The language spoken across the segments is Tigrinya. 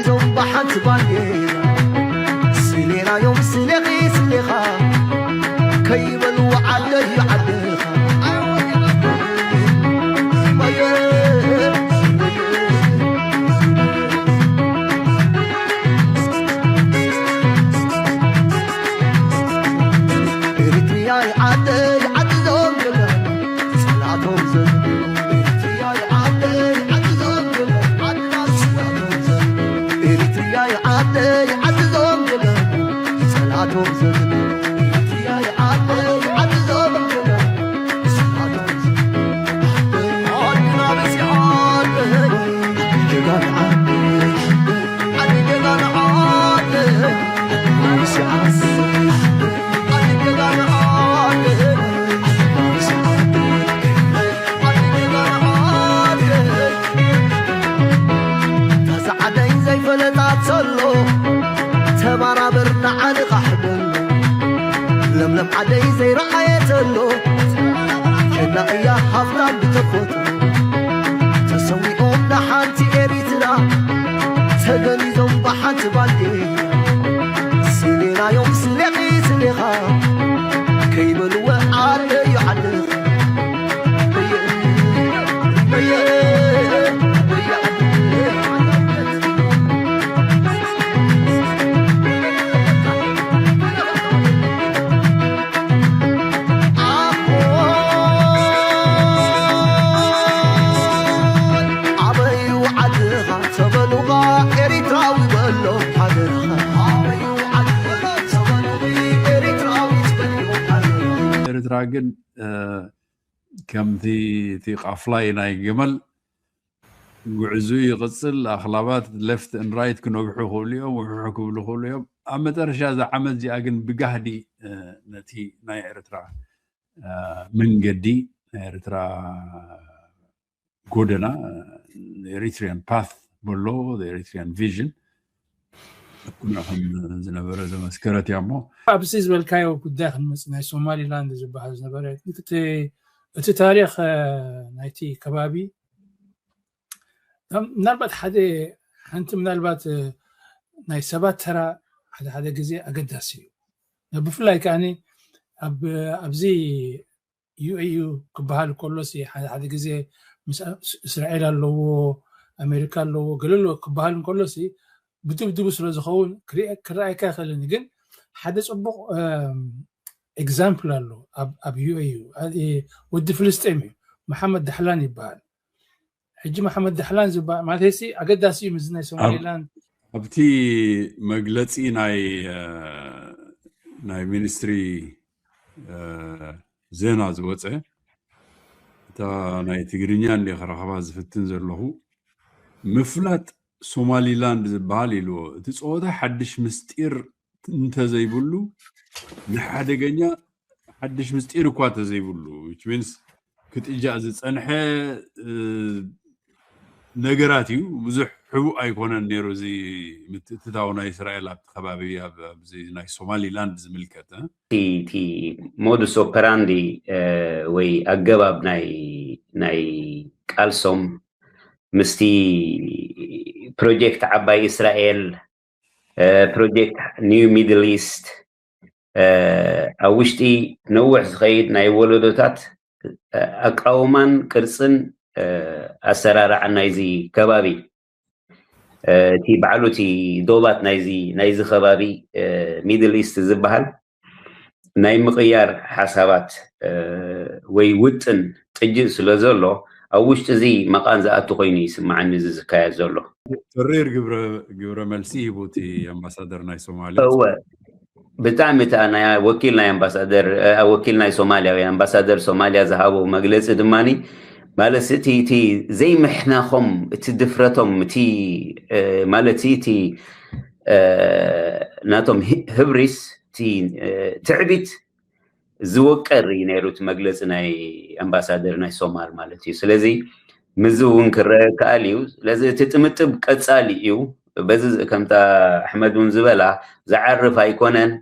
ቶም ብሓንቲ ባንዴራ ስሌናዮም ስሌኺ ስሌኻ ከይበልዎ ዓደይ ዓድኻ። ኤሪትሪያይ ዓደይ ዓዲ ዞም ጀጋኑ ጸላቶም ዘንብሩ። ኤሪትሪያይ ዓደይ ዓዲ ዞም ጀጋኑ ዓድና ጸላቶም ዘንብሩ። ኤሪትሪያይ ዓደይ ዓዲ ዞም ጀጋኑ ጸላቶም ዘንብሩ። ኤሪትሪያይ ዓደይ ዓዲ ዞም ጀጋኑ ጸላቶም ዘንብሩ። ዓድና በዚሓ ዓደይ ጀጋኑ ዓደይ ዛዓደይ ዘይፈለጣ ተሎ ተባራበር ንዓንቓሕ በሎ። ለምለም ዓደይ ዘይረኣየ ተሎ ጀና እያ ሃፍታም ብተፈጥሮ። ተሰዊኦም ንሓንቲ ኤሪትራ ተገኒዞም ብሓንቲ ባንዴራ። ስሌናዮም ስሌኺ ስሌኻ ከይበልወ ዓደዩ ዓድኻ። ኣበዩ ዓድኻ ተበሉኻ ኤሪትራዊ በሎ ሓደርኻ። ኣበዩ ዓድኻ ተበሉኺ ኤሪትራዊ ትበልዮ ሓደርኻ። ኤርትራ ግን ከምቲ እቲ ቃፍላይ ናይ ገመል ጉዕዙ ይቕጽል። ኣኽላባት left and right ክነግሑ ይኽእሉ እዮም፣ ውሕሑ ክብሉ ይኽእሉ እዮም። ኣብ መጠረሻ እዛ ዓመት እዚኣ ግን ብጋህዲ ነቲ ናይ ኤርትራ መንገዲ ናይ ኤርትራ ጎደና Eritrean path በሎ Eritrean vision ኩና ከም ዝነበረ ዘመስከረት እያ እሞ ኣብዚ ዝበልካዮ ጉዳይ ክንመጽእ ናይ ሶማሊላንድ ዝበሃል ዝነበረ እቲ ታሪኽ ናይቲ ከባቢ ምናልባት ሓደ ሓንቲ ምናልባት ናይ ሰባት ተራ ሓደ ሓደ ግዜ ኣገዳሲ እዩ። ብፍላይ ከዓኒ ኣብዚ ዩ ኤ ዩ ክበሃል ከሎሲ ሓደ ሓደ ግዜ ምስ እስራኤል ኣለዎ ኣሜሪካ ኣለዎ ገለ ኣለዎ ክበሃል እንከሎሲ ብድብድቡ ስለ ዝኸውን ክረኣየካ ይኽእልን ግን ሓደ ፅቡቕ ኤግዛምፕል ኣሎ ኣብ ዩ ኤ ዩ ወዲ ፍልስጤም እዩ መሓመድ ዳሕላን ይበሃል ሕጂ መሓመድ ዳሕላን ዝበሃል ማለት ሲ ኣገዳሲ እዩ ምስዚ ናይ ሶማሊላንድ ኣብቲ መግለፂ ናይ ናይ ሚኒስትሪ ዜና ዝወፀ እታ ናይ ትግርኛ እንደ ክረኸባ ዝፍትን ዘለኹ ምፍላጥ ሶማሊላንድ ዝበሃል ኢልዎ እቲ ፀወታ ሓድሽ ምስጢር እንተዘይብሉ ንሓደገኛ ሓድሽ ምስጢር እኳ ተዘይብሉ which means ክጥጃእ ዝፀንሐ ነገራት እዩ ብዙሕ ሕቡእ ኣይኮነን ነይሩ እዚ ምትእትታው ናይ እስራኤል ኣብቲ ከባቢ ኣብዚ ናይ ሶማሊላንድ ዝምልከት እቲ ሞዱስ ኦፐራንዲ ወይ ኣገባብ ናይ ቃልሶም ምስቲ ፕሮጀክት ዓባይ እስራኤል ፕሮጀክት ኒው ሚድል ኢስት ኣብ ውሽጢ ነውሕ ዝኸይድ ናይ ወለዶታት ኣቃውማን ቅርፅን ኣሰራርዓን ናይዚ ከባቢ እቲ ባዕሉ እቲ ዶባት ናይዚ ናይዚ ከባቢ ሚድል ኢስት ዝበሃል ናይ ምቕያር ሓሳባት ወይ ውጥን ጥጅእ ስለ ዘሎ ኣብ ውሽጢ እዚ መቓን ዝኣቱ ኮይኑ ይስምዓኒ እዚ ዝካየድ ዘሎ። ተሪር ግብረ መልሲ ሂቡ እቲ ኣምባሳደር ናይ ሶማልያ። እወ ብጣዕሚ እታ ናይ ወኪል ናይ ኣምባሳደር ወኪል ናይ ሶማልያ ወይ ኣምባሳደር ሶማልያ ዝሃቦ መግለፂ ድማ ማለት እቲ እቲ ዘይምሕናኾም እቲ ድፍረቶም እቲ ማለት እቲ ናቶም ህብሪስ እቲ ትዕቢት ዝወቀር እዩ ነይሩ እቲ መግለፂ ናይ ኣምባሳደር ናይ ሶማል ማለት እዩ ስለዚ ምዚ እውን ክረአ ከኣል እዩ ስለዚ እቲ ጥምጥብ ቀፃሊ እዩ በዚ ከምታ ኣሕመድ እውን ዝበላ ዝዓርፍ ኣይኮነን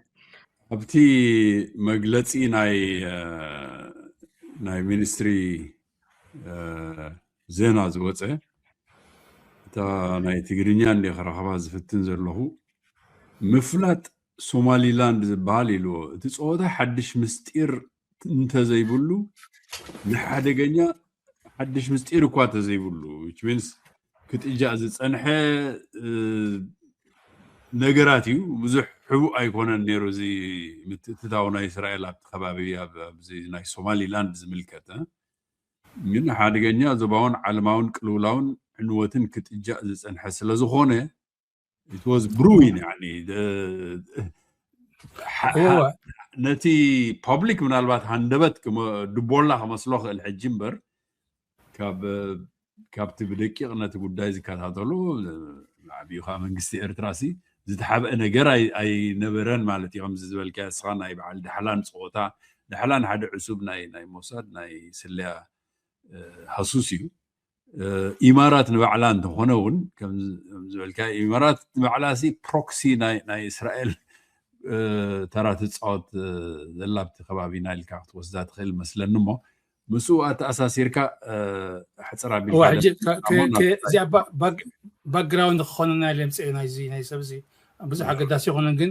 ኣብቲ መግለፂ ናይ ናይ ሚኒስትሪ ዜና ዝወፀ እታ እታ ናይ ትግርኛ እንደ ክረኸባ ዝፍትን ዘለኹ፣ ምፍላጥ ሶማሊላንድ ዝበሃል ኢልዎ። እቲ ፀወታ ሓድሽ ምስጢር እንተዘይብሉ፣ ንሓደገኛ ሓድሽ ምስጢር እኳ እንተዘይብሉ፣ which means ክትእጃእ ዝፀንሐ ነገራት እዩ። ብዙሕ ሕቡእ ኣይኮነን ነይሩ እዚ ምትእትታው ናይ እስራኤል ኣብቲ ከባቢ፣ ኣብዚ ናይ ሶማሊላንድ ዝምልከት። ግን ሓደገኛ ዞባውን ዓለማውን ቅልውላውን ዕንወትን ክትእጃእ ዝፀንሐ ስለዝኾነ፣ it was brewing። ነቲ ፓብሊክ ምናልባት ሃንደበት ድቦላ ክመስሎ ክእል ሕጂ እምበር፣ ካብቲ ብደቂቕ ነቲ ጉዳይ ዝከታተሉ፣ ዓብዩ ከዓ መንግስቲ ኤርትራ ሲ ዝተሓብአ ነገር ኣይነበረን ማለት እዩ። ከምዚ ዝበልካ እስኻ ናይ በዓል ዳሕላን ፀወታ፣ ዳሕላን ሓደ ዕሱብ ናይ ሞሳድ ናይ ስለያ ሃሱስ እዩ። ኢማራት ንባዕላ እንተኾነ እውን፣ ከምዝበልካ ኢማራት ንባዕላ ሲ ፕሮክሲ ናይ እስራኤል ተራ ትፃወት ዘላ ኣብቲ ከባቢና ኢልካ ክትወስዳ ትኽእል መስለኒ። እሞ ምስኡ ኣተኣሳሲርካ ሕፅር ኣቢልካ እዚኣ ባክግራውንድ ክኾነና ኢለ ምፅእ ናይዚ ናይ ሰብ እዚ ብዙሕ ኣገዳሲ ይኮነን፣ ግን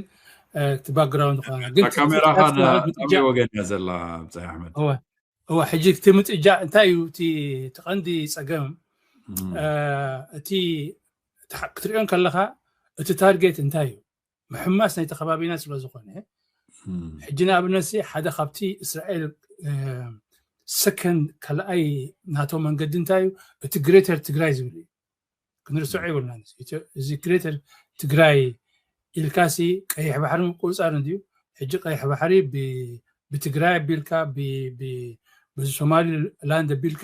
እቲ ባክግራውንድ ክኾነና ግን ካሜራኻ ወገን እያ ዘላ ብፃይ ኣሕመድ። እወ፣ ሕጂ እቲ ምጥጃእ እንታይ እዩ? እቲ ቀንዲ ፀገም እቲ ክትሪኦ ከለካ እቲ ታርጌት እንታይ እዩ? ምሕማስ ናይቲ ከባቢና ስለዝኾነ፣ ሕጂ ንኣብነት ሓደ ካብቲ እስራኤል ሰከንድ ካልኣይ ናቶ መንገዲ እንታይ እዩ? እቲ ግሬተር ትግራይ ዝብል እዩ። ክንርስዖ ይብልና። እዚ ግሬተር ትግራይ ኢልካሲ ቀይሕ ባሕሪ ምቁፅፃር እንድዩ። ሕጂ ቀይሕ ባሕሪ ብትግራይ ኣቢልካ፣ ብሶማሊ ላንድ ኣቢልካ፣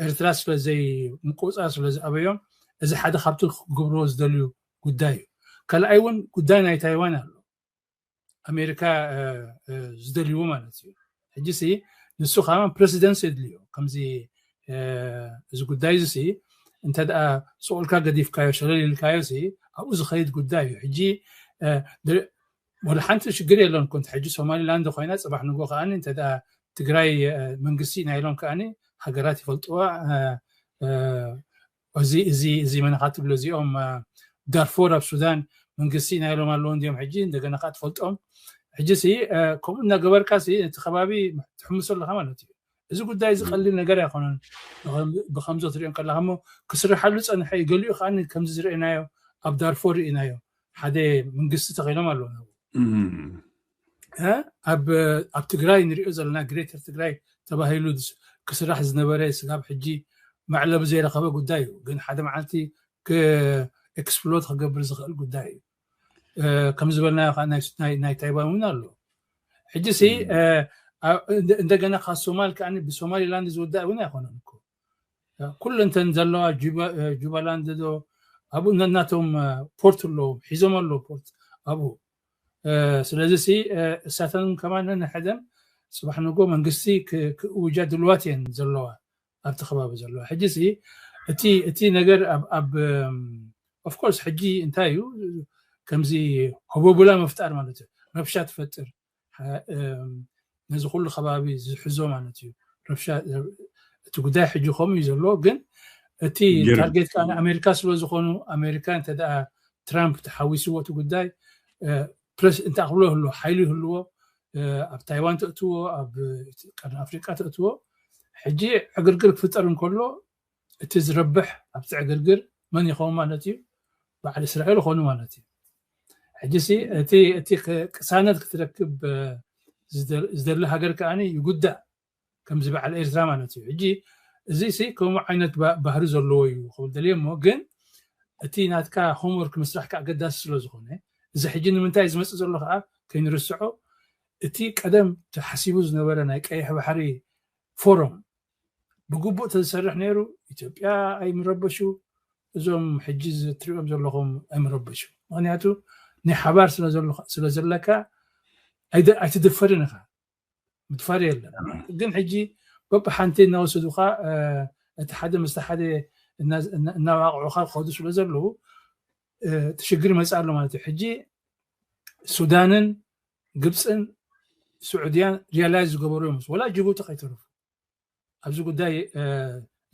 ኤርትራ ስለዘይ ምቁፅፃር ስለዝኣበዮም፣ እዚ ሓደ ካብቲ ክገብርዎ ዝደልዩ ጉዳይ እዩ። ካልኣይ እውን ጉዳይ ናይ ታይዋን ኣሎ። ኣሜሪካ ዝደልይዎ ማለት እዩ። ሕጂ ሲ ንሱ ከዓ ፕረሲደንስ የድልዮ። ከምዚ እዚ ጉዳይ እዚ ሲ እንተ ደኣ ስቑልካ ገዲፍካዮ፣ ሸለል ኢልካዮ ሲ ኣብኡ ዝኸይድ ጉዳይ እዩ። ሕጂ ወላ ሓንቲ ሽግር የለን እኮ። እንተ ሕጂ ሶማሊላንድ ኮይና፣ ፅባሕ ንጎ ከኣኒ እንተ ደኣ ትግራይ መንግስቲ ኢና ኢሎም ከኣኒ ሃገራት ይፈልጥዋ። እዚ እዚ እዚ መን ኢኻ ትብሎ? እዚኦም ዳርፎር ኣብ ሱዳን መንግስቲ ኢና ኢሎም ኣለዉ እንዲዮም። ሕጂ እንደገና ከዓ ትፈልጦም። ሕጂ ሲ ከምኡ እናገበርካ ሲ ነቲ ከባቢ ትሕምሶ ኣለካ ማለት እዩ። እዚ ጉዳይ እዚ ቀሊል ነገር ኣይኮነን። ብከምዚ ክትሪኦ ከለካ እሞ ክስርሓሉ ፀንሐ እዩ። ገሊኡ ከዓ ከምዚ ዝርአናዮ ኣብ ዳርፎር ርኢናዮ። ሓደ መንግስቲ ተኸኢሎም ኣለዉ። ኣብ ትግራይ ንሪኦ ዘለና ግሬተር ትግራይ ተባሂሉ ክስራሕ ዝነበረ ስጋብ ሕጂ መዕለቢ ዘይረኸበ ጉዳይ እዩ። ግን ሓደ መዓልቲ ኤክስፕሎድ ክገብር ዝኽእል ጉዳይ እዩ። ከም ዝበልናዮ ከዓ ናይ ታይዋን እውን ኣሎ። ሕጂ ሲ እንደገና ካብ ሶማል ከዓ ብሶማሊላንድ ዝውዳእ እውን ኣይኮነን እኮ። ኩለንተን ዘለዋ ጁባላንድ ዶ ኣብኡ ነናቶም ፖርት ኣለዎም፣ ሒዞም ኣለዉ ፖርት ኣብኡ። ስለዚ ሲ እሳተን ከማን ነንሕደን ፅባሕ ንጎ መንግስቲ ክእውጃ ድልዋት እየን ዘለዋ ኣብቲ ከባቢ ዘለዋ። ሕጂ ሲ እቲ እቲ ነገር ኣብ ኦፍኮርስ ሕጂ እንታይ እዩ ከምዚ ህቦብላ መፍጣር ማለት እዩ፣ ረብሻ ትፈጥር ነዚ ኩሉ ከባቢ ዝሕዞ ማለት እዩ። ረብሻ እቲ ጉዳይ ሕጂ ከምኡ እዩ ዘሎ። ግን እቲ ታርጌት ከዓ ኣሜሪካ ስለዝኾኑ ኣሜሪካ እንተ ደኣ ትራምፕ ተሓዊስዎ እቲ ጉዳይ ፕረስ እንተ ክብሎ ይህልዎ ሓይሊ ይህልዎ ኣብ ታይዋን ተእትዎ ኣብ ቀርኒ ኣፍሪቃ ተእትዎ ሕጂ ዕግርግር ክፍጠር እንከሎ እቲ ዝረብሕ ኣብቲ ዕግርግር መን ይኸውን ማለት እዩ? በዓል እስራኤል ይኾኑ ማለት እዩ። ሕጂ ሲ እቲ እቲ ቅሳነት ክትረክብ ዝደሊ ሃገር ከዓኒ ይጉዳእ ከምዚ በዓል ኤርትራ ማለት እዩ። ሕጂ እዚ ሲ ከምኡ ዓይነት ባህሪ ዘለዎ እዩ ክብል ደልየ እሞ ግን እቲ ናትካ ሆምወርክ ምስራሕ ከዓ ኣገዳሲ ስለ ዝኾነ እዚ ሕጂ ንምንታይ ዝመፅእ ዘሎ ከዓ ከይንርስዖ እቲ ቀደም ተሓሲቡ ዝነበረ ናይ ቀይሕ ባሕሪ ፎረም ብግቡእ ተዝሰርሕ ነይሩ ኢትዮጵያ ኣይምረበሹ፣ እዞም ሕጂ ዝትሪኦም ዘለኹም ኣይምረበሹ። ምክንያቱ ናይ ሓባር ስለዘለካ ኣይትድፈርን ኢኻ፣ ምድፋር የለን። ግን ሕጂ በብሓንቲ እናወሰዱኻ እቲ ሓደ ምስቲ ሓደ እናዋቅዑኻ ክኸዱ ስለዘለዉ እቲ ሽግር ይመፅእ ኣሎ ማለት እዩ። ሕጂ ሱዳንን ግብፅን ስዑድያን ሪያላይዝ ዝገበሩ እዮም። ወላ ጅቡቲ ከይተረፉ ኣብዚ ጉዳይ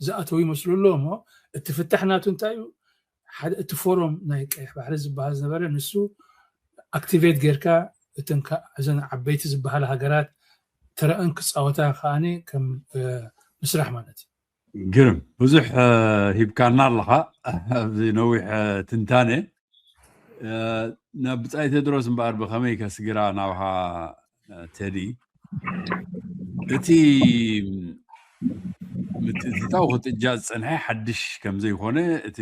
ዝኣተው ይመስሉ ኣለዎ። እሞ እቲ ፍታሕ ናቱ እንታይ እዩ? ሓደ እቲ ፎረም ናይ ቀይሕ ባሕሪ ዝበሃል ዝነበረ ንሱ ኣክቲቬት ጌርካ እተን እዘን ዓበይቲ ዝበሃላ ሃገራት ተረአን ክፃወታ ከዓኒ ከም ምስራሕ ማለት እዩ። ግርም ብዙሕ ሂብካና ኣለኻ ኣብዚ ነዊሕ ትንታነ። ናብ ብጻይ ቴድሮስ እምበኣር ብኸመይ ከስግራ ናብኻ ቴዲ? እቲ ምትእትታው ክትእጃ ዝጸንሐ ሓድሽ ከም ዘይኮነ እቲ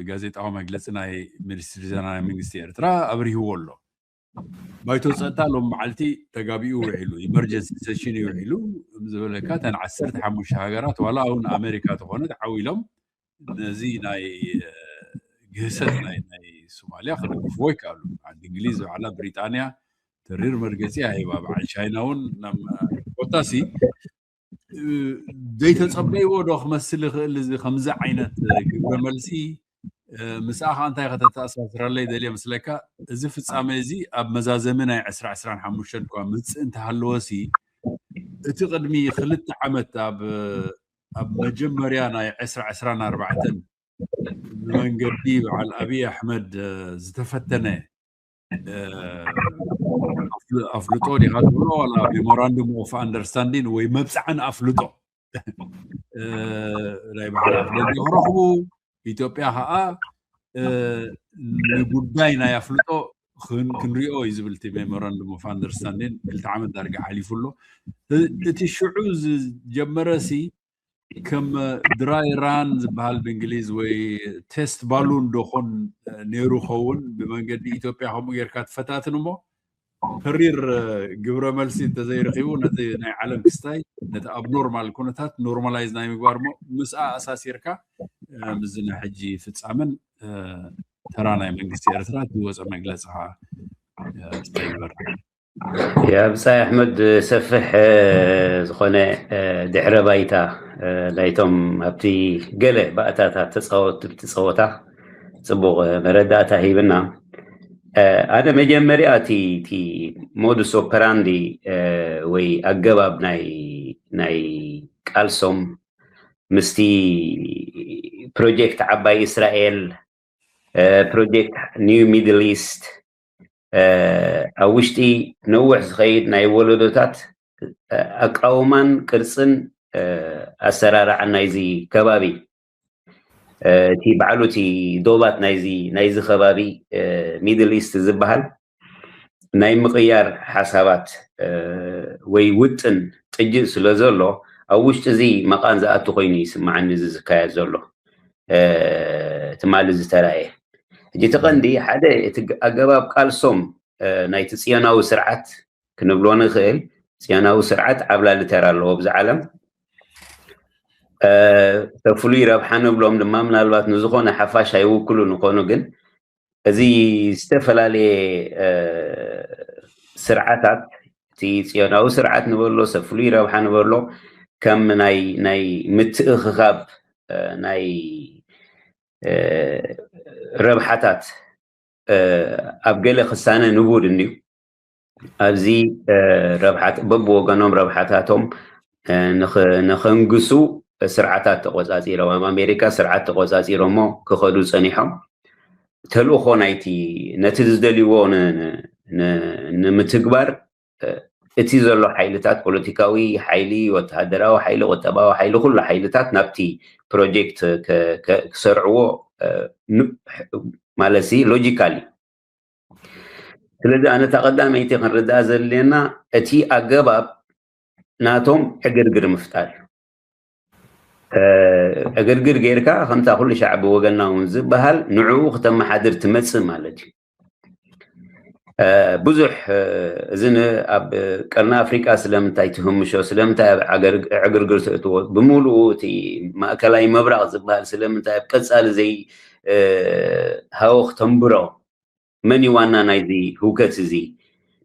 ጋዜጣዊ መግለጺ ናይ ሚኒስትሪ ዜና ናይ መንግስቲ ኤርትራ ኣብሪህዎ ኣሎ። ባይቶ ጸጥታ ሎም መዓልቲ ተጋቢኡ ውዒሉ ኢመርጀንሲ ሴሽን እዩ ውዒሉ ዝበለካ እተን ዓሰርተ ሓሙሽተ ሃገራት ዋላ እውን ኣሜሪካ ተኾነት ዓው ኢሎም ነዚ ናይ ግህሰት ናይ ናይ ሶማልያ ክድግፍዎ ይከኣሉ። ዓዲ እንግሊዝ ባዕላ ብሪጣንያ ተሪር መርገፂ ኣሂባ በዓል ቻይና እውን ኮታሲ ዘይተፀበይዎ ዶ ክመስል ይኽእል እዚ ከምዚ ዓይነት ግብረ መልሲ ምስኣ ከዓ እንታይ ከተተኣሳስረለይ ደልየ ምስለካ እዚ ፍፃመ እዚ ኣብ መዛዘሚ ናይ ዕስራ ዕስራን ሓሙሽተን እኳ ምፅእ እንተሃለወሲ እቲ ቅድሚ ክልተ ዓመት ኣብ ኣብ መጀመርያ ናይ ዕስራ ዕስራን ኣርባዕተን ብመንገዲ በዓል ኣብይ ኣሕመድ ዝተፈተነ ኣፍልጦ ዲኻ ትብሎ ዋላ ሜሞራንዱም ኦፍ ኣንደርስታንዲን ወይ መብፃዕን ኣፍልጦ ናይ ባሕሪ ኣፍልጦ ክረኽቡ ኢትዮጵያ ከዓ ንጉዳይ ናይ ኣፍልጦ ክንሪኦ እዩ ዝብል እቲ ሜሞራንዱም ኦፍ ኣንደርስታንዲን ክልተ ዓመት ዳርጋ ሓሊፉ ኣሎ። እቲ ሽዑ ዝጀመረ ሲ ከም ድራይ ራን ዝበሃል ብእንግሊዝ ወይ ቴስት ባሉን ዶኾን ነይሩ ኸውን ብመንገዲ ኢትዮጵያ ከምኡ ጌርካ ትፈታትን እሞ ተሪር ግብረ መልሲ እንተዘይረኺቡ ነቲ ናይ ዓለም ክስታይ ነቲ ኣብ ኖርማል ኩነታት ኖርማላይዝ ናይ ምግባር ሞ ምስኣ ኣሳሲርካ ምስዚ ናይ ሕጂ ፍፃመን ተራ ናይ መንግስቲ ኤርትራ ዝወፀ መግለፂ ከዓ ይበርድ። ያ ብጻይ ኣሕመድ ሰፍሕ ዝኾነ ድሕረ ባይታ ናይቶም ኣብቲ ገለ ባእታታት ተፃወትቲ ጸወታ ፅቡቕ መረዳእታ ሂብና። ኣነ መጀመርያ እቲ ሞዱስ ኦፐራንዲ ወይ ኣገባብ ናይ ቃልሶም ምስቲ ፕሮጀክት ዓባይ እስራኤል ፕሮጀክት ኒው ሚድል ኢስት ኣብ ውሽጢ ነውሕ ዝኸይድ ናይ ወለዶታት ኣቃውማን ቅርፅን ኣሰራርዓን ናይዚ ከባቢ እቲ ባዕሉ እቲ ዶባት ናይዚ ናይዚ ከባቢ ሚድል ኢስት ዝበሃል ናይ ምቕያር ሓሳባት ወይ ውጥን ጥጅእ ስለ ዘሎ ኣብ ውሽጢ እዚ መቓን ዝኣቱ ኮይኑ ይስምዓኒ እዚ ዝካየድ ዘሎ ትማሊ ዝተራእየ። ሕጂ እቲ ቀንዲ ሓደ እቲ ኣገባብ ቃልሶም ናይቲ ጽዮናዊ ስርዓት ክንብሎ ንኽእል። ጽዮናዊ ስርዓት ዓብላሊ ተራ ኣለዎ ኣብዚ ዓለም። ፍሉይ ረብሓ ንብሎም ድማ ምናልባት ንዝኾነ ሓፋሽ ኣይውክሉ ንኾኑ ግን እዚ ዝተፈላለየ ስርዓታት እቲ ጽዮናዊ ስርዓት ንበሎ ሰብ ፍሉይ ረብሓ ንበሎ ከም ናይ ናይ ምትእኽኻብ ናይ ረብሓታት ኣብ ገለ ክሳነ ንቡር እንድዩ ኣብዚ ረብሓት በብወገኖም ረብሓታቶም ንኸንግሱ ስርዓታት ተቆፃፂሮም ኣብ ኣሜሪካ ስርዓት ተቆፃፂሮሞ ክኸዱ ፀኒሖም ተልእኾ ናይቲ ነቲ ዝደልይዎ ንምትግባር እቲ ዘሎ ሓይልታት ፖለቲካዊ ሓይሊ ወተሃደራዊ ሓይሊ ቁጠባዊ ሓይሊ ኩሉ ሓይልታት ናብቲ ፕሮጀክት ክሰርዕዎ ማለት ሎጂካል እዩ ስለዚ ኣነታ ቀዳመይቲ ክንርዳእ ዘድልየና እቲ ኣገባብ ናቶም ዕግርግር ምፍጣር እዩ ዕግርግር ጌርካ ከምታ ኩሉ ሻዕ ብወገና እውን ዝበሃል ንዕኡ ክተመሓድር ትመፅእ ማለት እዩ ብዙሕ እዚ ኣብ ቀርኒ ኣፍሪቃ ስለምንታይ ትህምሾ ስለምንታይ ኣብ ዕግርግር ትእትዎ ብምሉኡ እቲ ማእከላይ ምብራቕ ዝበሃል ስለምንታይ ኣብ ቀፃሊ ዘይ ሃወ ክተንብሮ መን እዩ ዋና ናይዚ ህውከት እዚ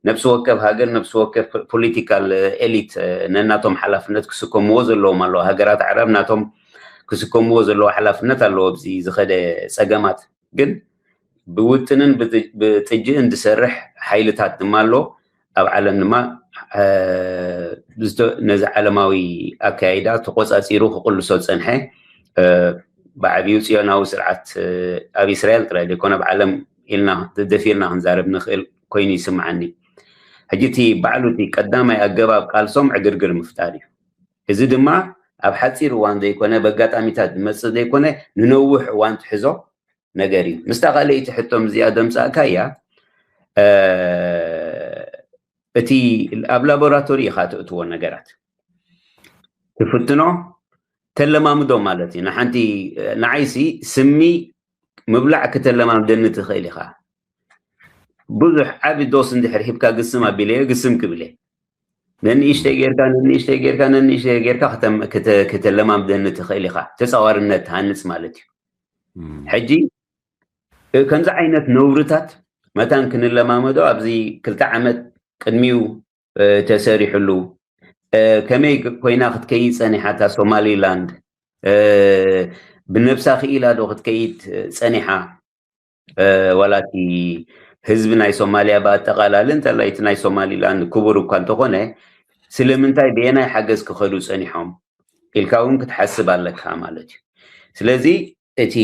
ነብሲ ወከፍ ሃገር ነብሲ ወከፍ ፖለቲካል ኤሊት ነናቶም ሓላፍነት ክስከምዎ ዘለዎም ኣለዎ ሃገራት ዓረብ ናቶም ክስከምዎ ዘለዎ ሓላፍነት ኣለዎ ኣብዚ ዝኸደ ፀገማት ግን ብውጥንን ብጥጅእን ዝሰርሕ ሓይልታት ድማ ኣሎ ኣብ ዓለም ድማ ነዚ ዓለማዊ ኣካያይዳ ተቆፃፂሩ ክቅልሶ ዝፀንሐ ብዓብዩ ጽዮናዊ ስርዓት ኣብ እስራኤል ጥራይ ዘይኮነ ብዓለም ኢልና ደፊርና ክንዛረብ ንኽእል ኮይኑ ይስምዓኒ። ሕጂ እቲ ባዕሉ እቲ ቀዳማይ ኣገባብ ቃልሶም ዕግርግር ምፍጣር እዩ። እዚ ድማ ኣብ ሓፂር እዋን ዘይኮነ በጋጣሚታት ዝመፅእ ዘይኮነ ንነውሕ እዋን ትሕዞ ነገር እዩ። ምስታ ካልኣይቲ ሕቶም እዚኣ ደምፃእካ እያ። እቲ ኣብ ላቦራቶሪ ኢኻ ትእትዎ ነገራት ትፍትኖ ተለማምዶ ማለት እዩ። ንሓንቲ ንዓይሲ ስሚ ምብላዕ ክተለማምደኒ ትኽእል ኢኻ። ብዙሕ ዓቢ ዶስ እንድሕር ሂብካ ግስም ኣቢለዮ ግስም ክብለ ነንእሽተይ ጌርካ ነንእሽተይ ጌርካ ነንእሽተይ ጌርካ ክተለማምደኒ ትኽእል ኢኻ። ተፃዋርነት ሃንፅ ማለት እዩ። ሕጂ ከምዚ ዓይነት ነውርታት መታን ክንለማመዶ ኣብዚ ክልተ ዓመት ቅድሚው ተሰሪሕሉ ከመይ ኮይና ክትከይድ ፀኒሓ እታ ሶማሊላንድ ብነብሳ ክኢላ ዶ ክትከይድ ፀኒሓ ዋላ እቲ ህዝቢ ናይ ሶማልያ ብኣጠቓላሊ እንተላይ እቲ ናይ ሶማሊላንድ ክቡር እኳ እንተኾነ ስለምንታይ ብየናይ ሓገዝ ክኸዱ ፀኒሖም ኢልካ እውን ክትሓስብ ኣለካ ማለት እዩ። ስለዚ እቲ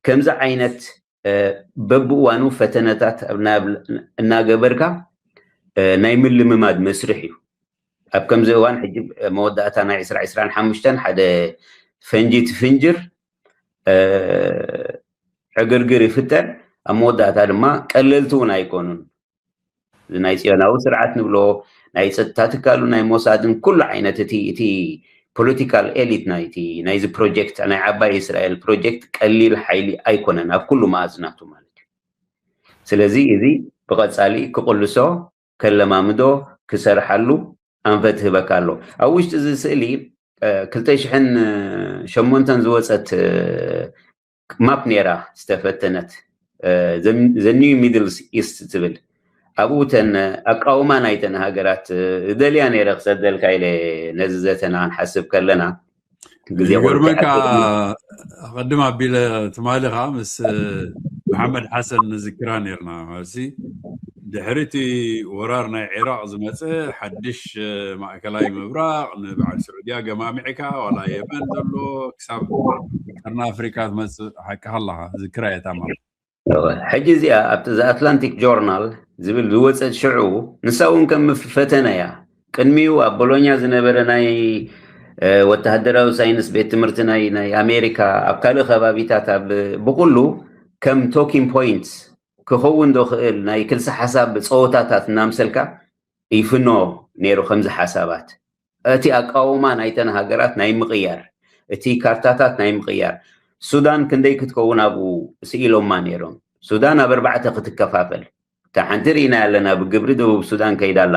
ከምዚ ዓይነት በብእዋኑ ፈተነታት እናገበርካ ናይ ምልምማድ መስርሕ እዩ። ኣብ ከምዚ እዋን ሕጂ መወዳእታ ናይ ዕስራ ዕስራን ሓሙሽተን ሓደ ፈንጂ ትፍንጅር ዕግርግር ይፍጠር። ኣብ መወዳእታ ድማ ቀለልቲ እውን ኣይኮኑን። እዚ ናይ ፅዮናዊ ስርዓት ንብሎ ናይ ፀጥታ ትካሉ ናይ ሞሳድን ኩሉ ዓይነት እቲ እቲ ፖለቲካል ኤሊት ናይቲ ናይዚ ፕሮጀክት ናይ ዓባይ እስራኤል ፕሮጀክት ቀሊል ሓይሊ ኣይኮነን ኣብ ኩሉ መኣዝናቱ ማለት እዩ። ስለዚ እዚ ብቐፃሊ ክቕልሶ ከለማምዶ ክሰርሓሉ ኣንፈት ህበካ ኣሎ። ኣብ ውሽጢ እዚ ስእሊ ክልተ ሽሕን ሸሞንተን ዝወፀት ማፕ ነይራ ዝተፈተነት ዘ ኒው ሚድል ኢስት ትብል ኣብኡ ተን ኣቃውማ ናይተን ሃገራት ደልያ ነይረ ክሰደልካ ኢለ ነዚ ዘተና ክንሓስብ ከለና ግዜ ይገርመካ። ኣቐድም ኣቢለ ትማሊ ከዓ ምስ መሓመድ ሓሰን ንዝክራ ነርና። ማለትሲ ድሕሪ እቲ ወራር ናይ ዒራቕ ዝመፀ ሓድሽ ማእከላይ ምብራቕ ንበዓል ስዑድያ ገማሚዕካ ዋላ የመን ዘሎ ክሳብ ቀርኒ ኣፍሪካ ትመፅእ ሓቅኻ ኣለኻ። ዝክራ እየ እታ ማፕ። ሕጂ እዚኣ ኣብቲ ዘ ኣትላንቲክ ጆርናል ዝብል ዝወፀት ሽዑ ንሳ እውን ከም ፈተነ እያ። ቅድሚኡ ኣብ ቦሎኛ ዝነበረ ናይ ወተሃደራዊ ሳይንስ ቤት ትምህርቲ ናይ ናይ ኣሜሪካ ኣብ ካልእ ከባቢታት ኣብ ብኩሉ ከም ቶኪንግ ፖይንትስ ክኸውን ዶ ክእል ናይ ክልሲ ሓሳብ ፀወታታት እናምሰልካ ይፍኖ ነይሩ። ከምዚ ሓሳባት እቲ ኣቃውማ ናይተን ሃገራት ናይ ምቕያር እቲ ካርታታት ናይ ምቕያር ሱዳን ክንደይ ክትከውን ኣብኡ ስኢሎማ ነይሮም። ሱዳን ኣብ ኣርባዕተ ክትከፋፈል እታ ሓንቲ ርኢና ኣለና። ብግብሪ ደቡብ ሱዳን ከይዳ ኣላ።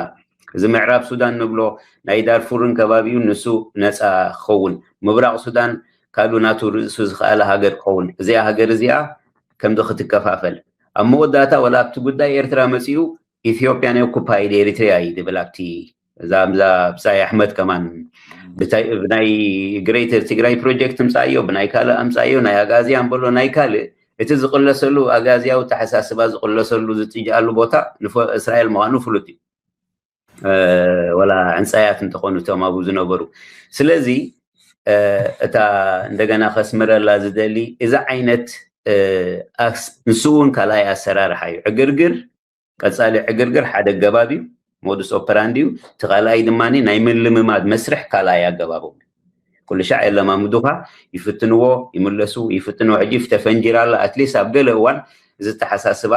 እዚ ምዕራብ ሱዳን ንብሎ ናይ ዳርፉርን ከባቢኡ ንሱ ነፃ ክኸውን፣ ምብራቕ ሱዳን ካሉ ናቱ ርእሱ ዝኸኣለ ሃገር ክኸውን፣ እዚኣ ሃገር እዚኣ ከምዚ ክትከፋፈል ኣብ መወዳእታ ወላ ኣብቲ ጉዳይ ኤርትራ መፂኡ ኢትዮጵያ ናይ ኦኩፓይድ ኤሪትሪያ እዩ ዝብል ኣብቲ እዛ ብዛይ ኣሕመድ ከማን ብናይ ግሬተር ትግራይ ፕሮጀክት ምፃእዮ ብናይ ካልእ ኣምፃእዮ ናይ ኣጋዝያን በሎ ናይ ካልእ እቲ ዝቕለሰሉ ኣጋዝያዊ ተሓሳስባ ዝቕለሰሉ ዝጥጅኣሉ ቦታ እስራኤል ምዃኑ ፍሉጥ እዩ። ወላ ዕንፃያት እንተኾኑ እቶም ኣብኡ ዝነበሩ። ስለዚ እታ እንደገና ከስምረላ ዝደሊ እዚ ዓይነት ንሱ እውን ካልኣይ ኣሰራርሓ እዩ። ዕግርግር ቀፃሊ ዕግርግር ሓደ ኣገባብ እዩ፣ ሞዱስ ኦፐራንዲ እዩ። እቲ ካልኣይ ድማ ናይ ምልምማድ መስርሕ ካልኣይ ኣገባቦም እዩ። ኩሉ ሻዕ የለማምዱኻ፣ ይፍትንዎ፣ ይምለሱ፣ ይፍትንዎ። ሕጂ ተፈንጂራ ኣላ። ኣትሊስት ኣብ ገለ እዋን እዚ ተሓሳስባ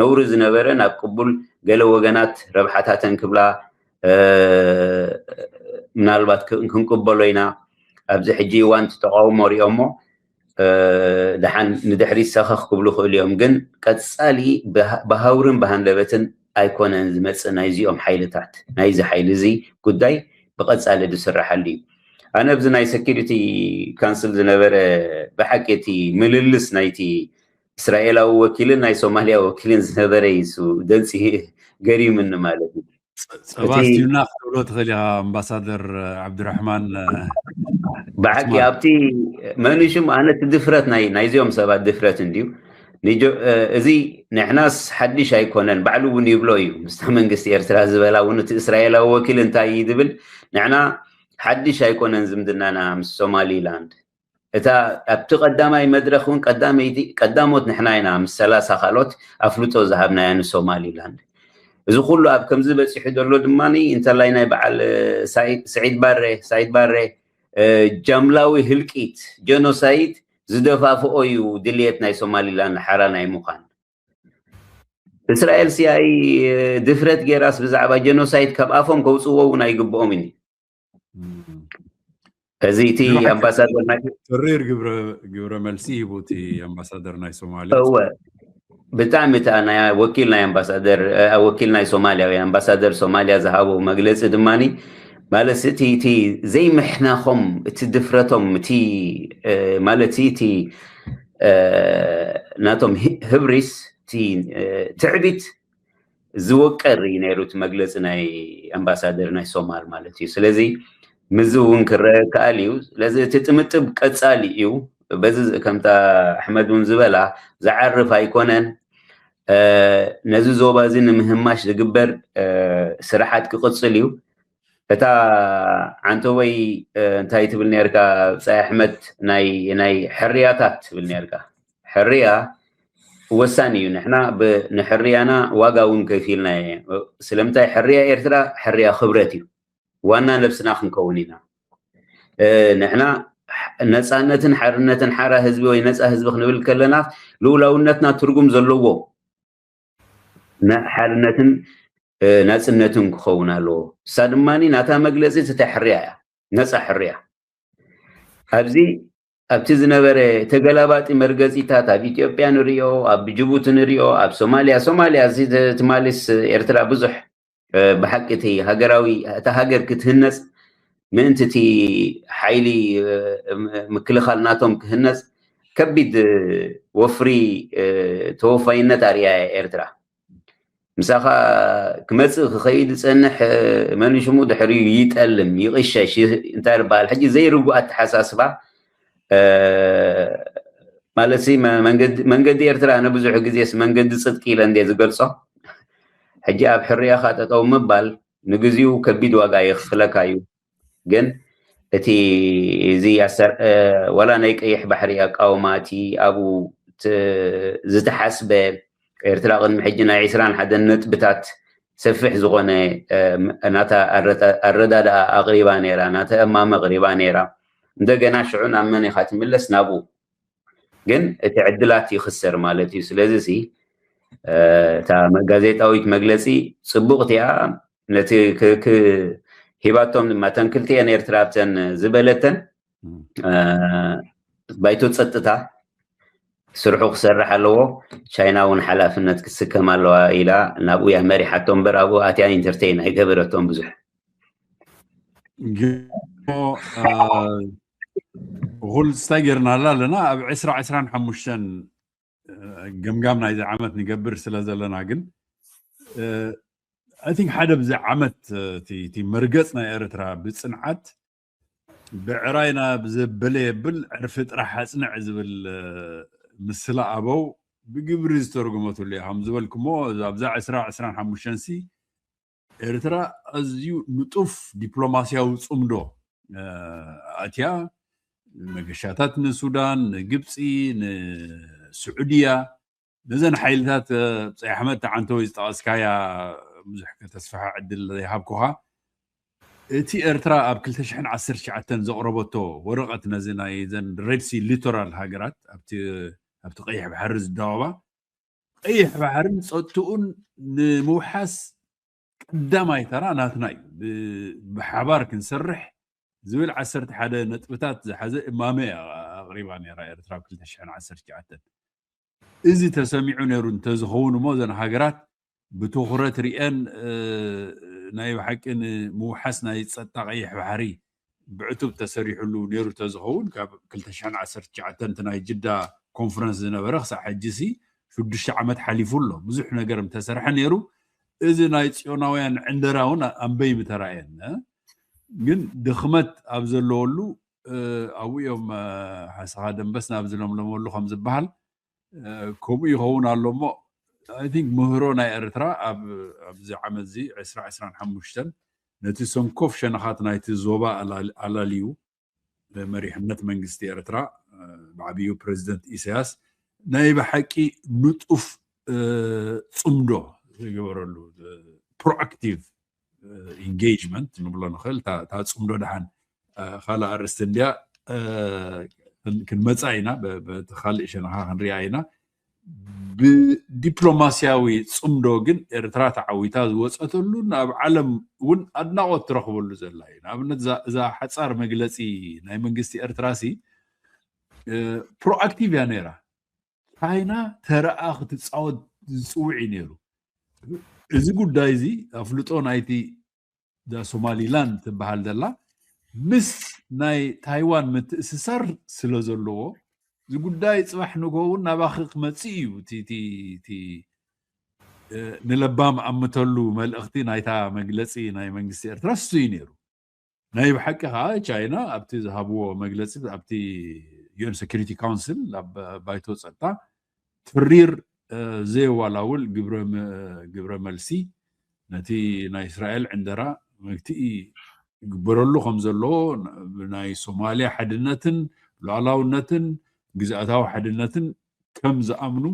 ነውሪ ዝነበረ ናብ ቅቡል ገለ ወገናት ረብሓታተን ክብላ ምናልባት ክንቅበሎ ኢና። ኣብዚ ሕጂ እዋን ተቃውሞ ሪኦሞ ደሓን ንድሕሪት ሰኸኽ ክብሉ ይኽእሉ እዮም። ግን ቀፃሊ ብሃውርን ብሃንደበትን ኣይኮነን ዝመፅእ ናይዚኦም ሓይልታት። ናይዚ ሓይሊ እዚ ጉዳይ ብቐፃሊ ዝስራሓሉ እዩ። ኣነ ኣብዚ ናይ ሴኪሪቲ ካውንስል ዝነበረ ብሓቂ እቲ ምልልስ ናይቲ እስራኤላዊ ወኪልን ናይ ሶማልያ ወኪልን ዝነበረ እዩ ደንፂ ገሪምኒ ማለት እዩ። ጸባ ስቲብና ክትብሎ ትኽእል ኢኻ ኣምባሳደር ዓብድራሕማን። ብሓቂ ኣብቲ መኑሽም ኣነ እቲ ድፍረት ናይ ናይዚኦም ሰባት ድፍረት እንድዩ። እዚ ንሕናስ ሓድሽ ኣይኮነን፣ ባዕሉ እውን ይብሎ እዩ ምስታ መንግስቲ ኤርትራ ዝበላ እውን እቲ እስራኤላዊ ወኪል እንታይ እዩ ዝብል፣ ንሕና ሓድሽ ኣይኮነን ዝምድናና ምስ ሶማሊላንድ። እታ ኣብቲ ቀዳማይ መድረኽ እውን ቀዳመይቲ ቀዳሞት ንሕና ኢና ምስ ሰላሳ ካልኦት ኣፍልጦ ዝሃብናያ ንሶማሊላንድ። እዚ ኩሉ ኣብ ከምዚ በፂሑ ዘሎ ድማ እንተላይ ናይ በዓል ሳይድ ባሬ ሳይድ ባሬ ጃምላዊ ህልቂት ጀኖሳይድ ዝደፋፍኦ እዩ ድልየት ናይ ሶማሊላንድ ሓራ ናይ ምዃን። እስራኤል ሲኣይ ድፍረት ገይራስ ብዛዕባ ጀኖሳይድ ካብ ኣፎም ከውፅዎ እውን ኣይግብኦም እዩ። እዚ እቲ ኣምባሳደር ተሪር ግብረ መልሲ ሂቡ እቲ ኣምባሳደር ናይ ሶማሊያ። እወ ብጣዕሚ እታ ናይ ወኪል ናይ ኣምባሳደር ወኪል ናይ ሶማሊያ ወይ ኣምባሳደር ሶማሊያ ዝሃቦ መግለፂ ድማ ማለት እቲ እቲ ዘይምሕናኾም እቲ ድፍረቶም እቲ ማለት እቲ ናቶም ህብሪስ እቲ ትዕቢት ዝወቀር እዩ ነይሩ እቲ መግለፂ ናይ ኣምባሳደር ናይ ሶማል ማለት እዩ። ስለዚ ምዚ እውን ክረአ ከኣል እዩ። ስለዚ እቲ ጥምጥብ ቀፃሊ እዩ። በዚ ከምታ ኣሕመድ እውን ዝበላ ዝዓርፍ ኣይኮነን። ነዚ ዞባ እዚ ንምህማሽ ዝግበር ስራሓት ክቕፅል እዩ። እታ ዓንተወይ እንታይ ትብል ነርካ ብፃይ ኣሕመድ ናይ ናይ ሕርያታት ትብል ነርካ። ሕርያ ወሳኒ እዩ። ንሕና ንሕርያና ዋጋ እውን ከፊልና። ስለምንታይ ሕርያ ኤርትራ ሕርያ ክብረት እዩ። ዋና ነብስና ክንከውን ኢና። ንሕና ነፃነትን ሓርነትን ሓራ ህዝቢ ወይ ነፃ ህዝቢ ክንብል ከለና ልኡላውነትና ትርጉም ዘለዎ ሓርነትን ናፅነትን ክኸውን ኣለዎ። እሳ ድማ ናታ መግለፂ እቲ ሕርያ እያ፣ ነፃ ሕርያ። ኣብዚ ኣብቲ ዝነበረ ተገላባጢ መርገፂታት ኣብ ኢትዮጵያ ንሪኦ፣ ኣብ ጅቡቲ ንሪኦ፣ ኣብ ሶማሊያ ሶማሊያ ትማሊስ ኤርትራ ብዙሕ ብሓቂ እቲ ሃገራዊ እታ ሃገር ክትህነፅ ምእንቲ እቲ ሓይሊ ምክልኻል ናቶም ክህነፅ ከቢድ ወፍሪ ተወፋይነት ኣርያ ኤርትራ። ምሳኻ ክመፅእ ክኸይድ ዝፀንሕ መን ሽሙ ድሕሪኡ ይጠልም ይቕሸሽ እንታይ ዝበሃል ሕጂ ዘይርጉእ ኣተሓሳስባ ማለት መንገዲ ኤርትራ ንብዙሕ ግዜስ መንገዲ ፅድቂ ኢለ እንደ ዝገልፆ ሕጂ ኣብ ሕርያኻ ጠጠው ምባል ንግዚኡ ከቢድ ዋጋ የኽፍለካ እዩ። ግን እቲ እዚ ወላ ናይ ቀይሕ ባሕሪ ኣቃውማ እቲ ኣብኡ ዝተሓስበ ኤርትራ ቅድሚ ሕጂ ናይ ዕስራን ሓደን ነጥብታት ሰፊሕ ዝኾነ ናታ ኣረዳድኣ ኣቕሪባ ነይራ፣ ናታ እማመ ኣቕሪባ ነይራ። እንደገና ሽዑ ናብ መን ኢኻ ትምለስ? ናብኡ። ግን እቲ ዕድላት ይኽሰር ማለት እዩ። ስለዚ ሲ እታ ጋዜጣዊት መግለፂ ፅቡቕቲ እያ። ነቲ ሂባቶም ድማ እተን ክልቲኤን ኤርትራ ኣብተን ዝበለተን ባይቶ ፀጥታ ስርሑ ክሰርሕ ኣለዎ፣ ቻይና እውን ሓላፍነት ክትስከም ኣለዋ ኢላ ናብኡ እያ መሪሓቶ እምበር ኣብኡ ኣትያ ኢንተርቴን ኣይገበረቶም ብዙሕ። ኩሉ ስታይ ጌርናላ ኣለና ኣብ ዕስራ ዕስራን ሓሙሽተን ገምጋም ናይዚ ዓመት ንገብር ስለ ዘለና ግን I think ሓደ ብዚ ዓመት እቲ መርገፅ ናይ ኤርትራ ብፅንዓት ብዕራይና ብዘበለ የብል ዕርፊ ጥራሕ ኣፅንዕ ዝብል ምስላ ኣበው ብግብሪ ዝተርጎመትሉ እያ። ከም ዝበልኩሞ ኣብዛ ዕስራ ዕስራን ሓሙሽተን ሲ ኤርትራ ኣዝዩ ንጡፍ ዲፕሎማስያዊ ፅምዶ ኣትያ መገሻታት ንሱዳን፣ ንግብፂ፣ ንስዑድያ ነዘን ሓይልታት ብፀይ ኣሕመድ ተዓንተወይ ዝጠቐስካያ ብዙሕ ከተስፍሐ ዕድል ዘይሃብኩኻ እቲ ኤርትራ ኣብ ክልተ ሽሕን ዓሰርተ ትሽዓተን ዘቕረበቶ ወረቐት ነዚ ናይ ዘን ሬድሲ ሊቶራል ሃገራት ኣብቲ ቀይሕ ባሕሪ ዝዳወባ ቀይሕ ባሕርን ፀጥትኡን ንምውሓስ ቀዳማይ ተራ ናትና እዩ። ብሓባር ክንሰርሕ ዝብል ዓሰርተ ሓደ ነጥብታት ዝሓዘ እማመ ኣቕሪባ ነራ ኤርትራ ኣብ ክልተ ሽሕን ዓሰርተ ትሽዓተን። እዚ ተሰሚዑ ነይሩ እንተዝኸውን እሞ እዘን ሃገራት ብትኹረት ሪአን ናይ ብሓቂ ንምውሓስ ናይ ፀጥታ ቀይሕ ባሕሪ ብዕቱብ ተሰሪሕሉ ነይሩ ተዝኸውን ካብ ክልተ ሽሕን ዓሰርተ ትሽዓተን እቲ ናይ ጅዳ ኮንፈረንስ ዝነበረ ክሳብ ሕጂ ሲ ሽዱሽተ ዓመት ሓሊፉ ኣሎ። ብዙሕ ነገር ምተሰርሐ ነይሩ። እዚ ናይ ፅዮናውያን ዕንደራ እውን ኣንበይ ምተራእየን ግን ድኽመት ኣብ ዘለወሉ ኣብኡ እዮም ሓሰኻ ደንበስ ናብ ዝለምለመሉ ከም ዝበሃል ከምኡ ይኸውን ኣሎ እሞ I think ምህሮ ናይ ኤርትራ ኣብዚ ዓመት እዚ ዕስራ ዕስራን ሓሙሽተን ነቲ ሰንኮፍ ሸነኻት ናይቲ ዞባ ኣላልዩ መሪሕነት መንግስቲ ኤርትራ፣ ብዓብዩ ፕሬዚደንት ኢሳያስ ናይ ብሓቂ ንጡፍ ጽምዶ ዝገበረሉ፣ ፕሮኣክቲቭ ኢንጌጅመንት ንብሎ ንኽእል። እታ ጽምዶ ደሓን ካልእ ኣርእስቲ እንድያ፣ ክንመጻ ኢና። በቲ ካልእ ሸነኻ ክንሪኣ ኢና። ብዲፕሎማስያዊ ጽምዶ ግን ኤርትራ ተዓዊታ ዝወጸተሉ፣ ናብ ዓለም እውን ኣድናቖት ትረኽበሉ ዘላ እዩ። ንኣብነት እዛ ሓጻር መግለጺ ናይ መንግስቲ ኤርትራ ሲ ፕሮኣክቲቭ እያ ነይራ። ቻይና ተረኣ ክትጻወት ዝጽውዕ እዩ ነይሩ። እዚ ጉዳይ እዚ ኣፍልጦ ናይቲ እዛ ሶማሊላንድ ትበሃል ዘላ ምስ ናይ ታይዋን ምትእስሳር ስለ ዘለዎ፣ እዚ ጉዳይ ጽባሕ ንግሆ እውን ናባኺ ክመጽእ እዩ። እቲ ንለባም ኣምተሉ መልእኽቲ ናይታ መግለጺ ናይ መንግስቲ ኤርትራ እሱ እዩ ነይሩ። ናይ ብሓቂ ከዓ ቻይና ኣብቲ ዝሃብዎ መግለጺ ኣብቲ ዩኤን ሴኩሪቲ ካውንስል ኣብ ባይቶ ጸጥታ ትሪር ዘየዋላውል ግብረ መልሲ ነቲ ናይ እስራኤል ዕንደራ መግትኢ ይግበረሉ ከም ዘለዎ፣ ናይ ሶማሊያ ሓድነትን ሉዓላውነትን ግዝኣታዊ ሓድነትን ከም ዝኣምኑ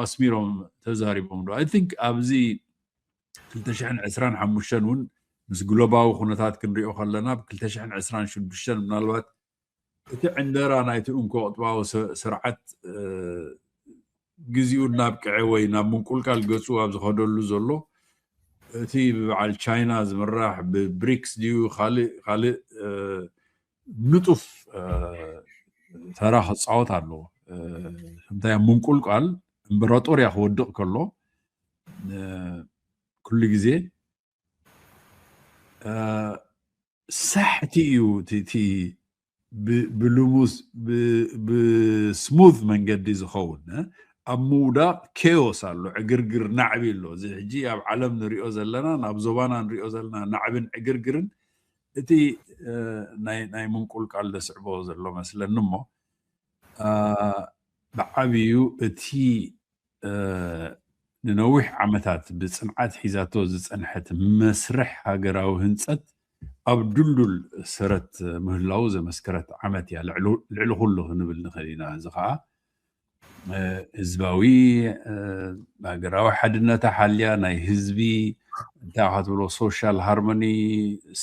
ኣስሚሮም ተዛሪቦም። ዶ I think ኣብዚ ክልተ ሽሕን ዕስራን ሓሙሽተን እውን ምስ ግሎባዊ ኩነታት ክንሪኦ ከለና ብ ክልተ ሽሕን ዕስራን ሽዱሽተን ምናልባት እቲ ዕንደራ ናይቲ እንኮ ቅጥባዊ ስርዓት ግዚኡ እናብቅዐ ወይ ናብ ምንቁልቃል ገጹ ኣብ ዝኸደሉ ዘሎ፣ እቲ ብበዓል ቻይና ዝምራሕ ብብሪክስ ድዩ ካልእ ካልእ ንጡፍ ተራ ክጻወት ኣለዎ። እንታይ ምንቁልቃል እምበራጦር እያ ክወድቕ ከሎ ኩሉ ግዜ ሳሕቲ እዩ እቲ ብልሙስ ብስሙዝ መንገዲ ዝኸውን። ኣብ ምውዳቕ ኬዮስ ኣሎ፣ ዕግርግር ናዕቢ ኣሎ። እዚ ሕጂ ኣብ ዓለም ንሪኦ ዘለና፣ ናብ ዞባና ንሪኦ ዘለና ናዕብን ዕግርግርን እቲ ናይ ምንቁልቃል ዘስዕቦ ዘሎ መስለኒ እሞ ብዓብዩ እቲ ንነዊሕ ዓመታት ብጽንዓት ሒዛቶ ዝጸንሐት መስርሕ ሃገራዊ ህንጸት ኣብ ድልዱል ሰረት ምህላው ዘመስከረት ዓመት እያ። ልዕሊ ኩሉ ክንብል ንኽእል ኢና። እዚ ኸዓ ህዝባዊ ሃገራዊ ሓድነታ ሓልያ ናይ ህዝቢ እንታይ ክትብሎ ሶሻል ሃርሞኒ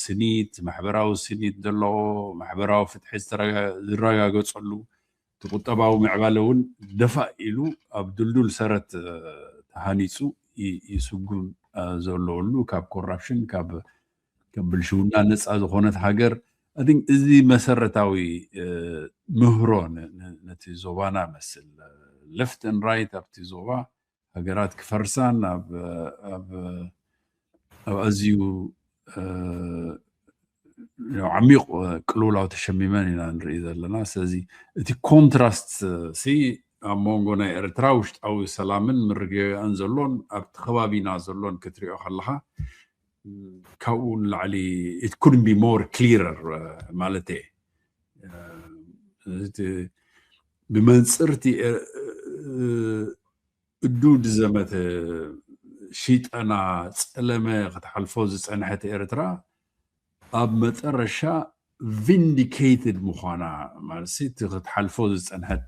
ስኒት ማሕበራዊ ስኒት ዘለዎ ማሕበራዊ ፍትሒ ዝረጋገጸሉ እቲ ቁጠባዊ ምዕባለ እውን ደፋእ ኢሉ ኣብ ድልዱል ሰረት ተሃኒፁ ይስጉም ዘለወሉ ካብ ኮራፕሽን ካብ ብልሽውና ነፃ ዝኾነት ሃገር። እዚ መሰረታዊ ምህሮ ነቲ ዞባና መስል left and right ኣብቲ ዞባ ሃገራት ክፈርሳን ኣብ ኣዝዩ ዓሚቕ ቅልውላው ተሸሚመን ኢና ንርኢ ዘለና። ስለዚ እቲ ኮንትራስት ሲ ኣብ መንጎ ናይ ኤርትራ ውሽጣዊ ሰላምን ምርግጋእን ዘሎን ኣብቲ ከባቢና ዘሎን ክትሪኦ ከለኻ ካብኡ ንላዕሊ it couldn't be more clearer ማለት እየ። ብመንፅርቲ እዱ ዝዘመተ ሽጠና ጸለመ ክትሓልፎ ዝጸንሐት ኤርትራ ኣብ መጠረሻ ቪንዲኬትድ ምዃና ማለት እቲ ክትሓልፎ ዝጸንሐት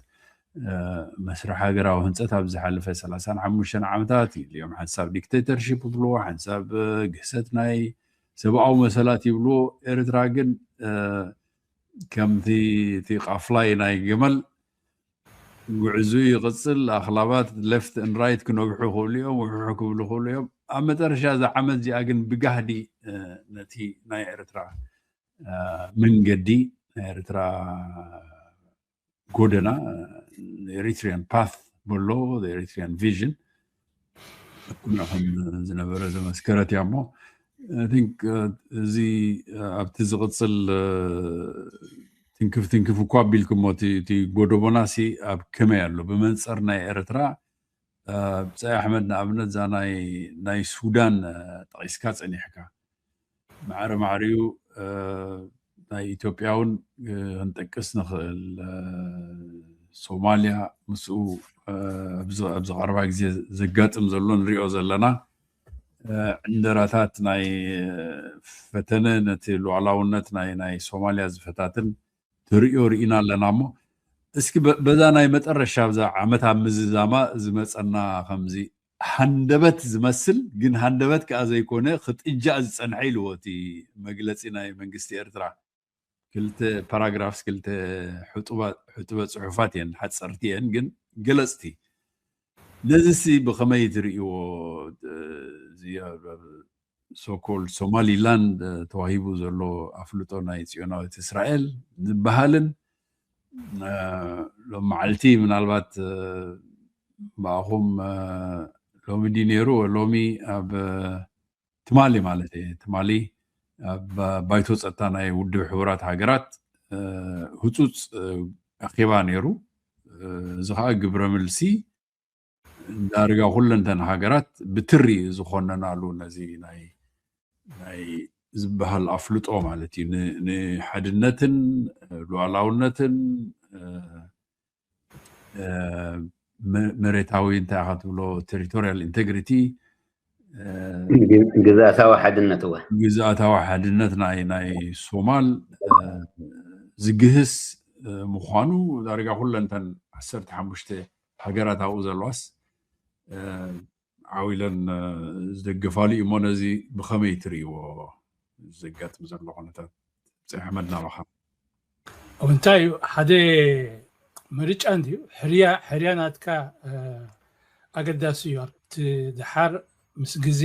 መስርሕ ሃገራዊ ህንፀት ኣብ ዝሓለፈ ሰላሳን ሓሙሽተን ዓመታት ኢልዮም ሓንሳብ ዲክቴተርሺፕ ይብልዎ ሓንሳብ ግህሰት ናይ ሰብኣዊ መሰላት ይብልዎ። ኤርትራ ግን ከምቲ እቲ ቃፍላይ ናይ ገመል ጉዕዙ ይቕጽል። ኣኽላባት left and right ክነግሑ ይኽእሉ እዮም፣ ውሕሑ ክብሉ ይኽእሉ እዮም። ኣብ መጠረሻ እዛ ዓመት እዚኣ ግን ብጋህዲ ነቲ ናይ ኤርትራ መንገዲ ናይ ኤርትራ ጎደና Eritrean path በሎ Eritrean vision ኩና ከም ዝነበረ ዘመስከረት እያ እሞ I think እዚ ኣብቲ ዝቕጽል ትንክፍ ትንክፍ እኳ ኣቢልኩሞ እቲ ጎደቦና ሲ ኣብ ከመይ ኣሎ ብመንፅር ናይ ኤርትራ ብጻይ ኣሕመድ ንኣብነት እዛ ናይ ሱዳን ጠቒስካ ጸኒሕካ ማዕረ ማዕሪኡ ናይ ኢትዮጵያ እውን ክንጠቅስ ንኽእል ሶማልያ ምስኡ ኣብዚ ቀረባ ግዜ ዘጋጥም ዘሎ ንሪኦ ዘለና ዕንደራታት ናይ ፈተነ ነቲ ሉዓላውነት ናይ ናይ ሶማልያ ዝፈታትን ትርእዮ ርኢና ኣለና። እሞ እስኪ በዛ ናይ መጠረሻ ብዛ ዓመት ኣብ ምዝዛማ ዝመፀና ከምዚ ሃንደበት ዝመስል ግን ሃንደበት ከዓ ዘይኮነ ክጥጃእ ዝፀንሐ ኢልዎ እቲ መግለፂ ናይ መንግስቲ ኤርትራ። ክልተ ፓራግራፍስ ክልተ ሕጡበ ጽሑፋት እየን፣ ሓፀርቲ እየን ግን ገለፅቲ። ነዚሲ ብኸመይ ትርእይዎ? ሶኮል ሶማሊላንድ ተዋሂቡ ዘሎ ኣፍልጦ ናይ ፅዮናዊት እስራኤል ዝበሃልን ሎም መዓልቲ ምናልባት ብኣኹም ሎሚ ድዩ ነይሩ ሎሚ ኣብ ትማሊ ማለት እየ ትማሊ ኣብ ባይቶ ፀጥታ ናይ ውድብ ሕቡራት ሃገራት ህፁፅ ኣኼባ ነይሩ። እዚ ከዓ ግብረ ምልሲ ዳርጋ ኩለንተን ሃገራት ብትሪ ዝኾነናሉ ነዚ ናይ ዝበሃል ኣፍልጦ ማለት እዩ። ንሓድነትን ሉዓላውነትን መሬታዊ እንታይ ኢኻ ትብሎ ቴሪቶሪያል ኢንቴግሪቲ ግዝኣታዊ ሓድነት እወ ግዝኣታዊ ሓድነት ናይ ናይ ሶማል ዝግህስ ምዃኑ ዳርጋ ኩለንተን ዓሰርተ ሓሙሽተ ሃገራት ኣብኡ ዘለዋስ ዓው ኢለን ዝደገፋሉ እዩ። እሞ ነዚ ብኸመይ ትርእይዎ? ዘጋጥም ዘሎ ኩነታት ብፀይ ኣሕመድ ናባኻ ኣብ እንታይ እዩ ሓደ ምርጫ እንድዩ ሕርያ ሕርያ ናትካ ኣገዳሲ እዩ ኣብቲ ድሓር ምስ ግዜ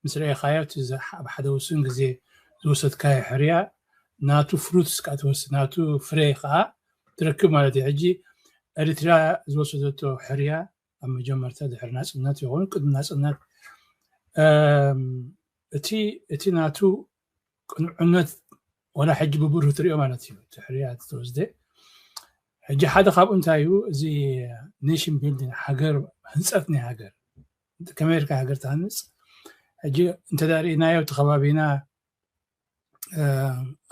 ምስ ረእኻዮ እቲ ኣብ ሓደ ውሱን ግዜ ዝወሰድካዮ ሕርያ ናቱ ፍሩትስ ከዓ ትወስድ ናቱ ፍሬ ከዓ ትረክብ ማለት እዩ ሕጂ ኤሪትርያ ዝወሰደቶ ሕርያ ኣብ መጀመርታ ድሕሪ ናፅነት ይኹን ቅድሚ ናፅነት እቲ እቲ ናቱ ቅኑዕነት ዋላ ሕጂ ብብሩህ ትሪኦ ማለት እዩ እቲ ሕርያ ተወስደ ሕጂ ሓደ ካብኡ እንታይ እዩ እዚ ኔሽን ቢልዲንግ ሃገር ህንፀት ናይ ሃገር ከመይ ኢልካ ሃገር ትሃንፅ ሕጂ እንተዳ ርኢናዮ እቲ ከባቢና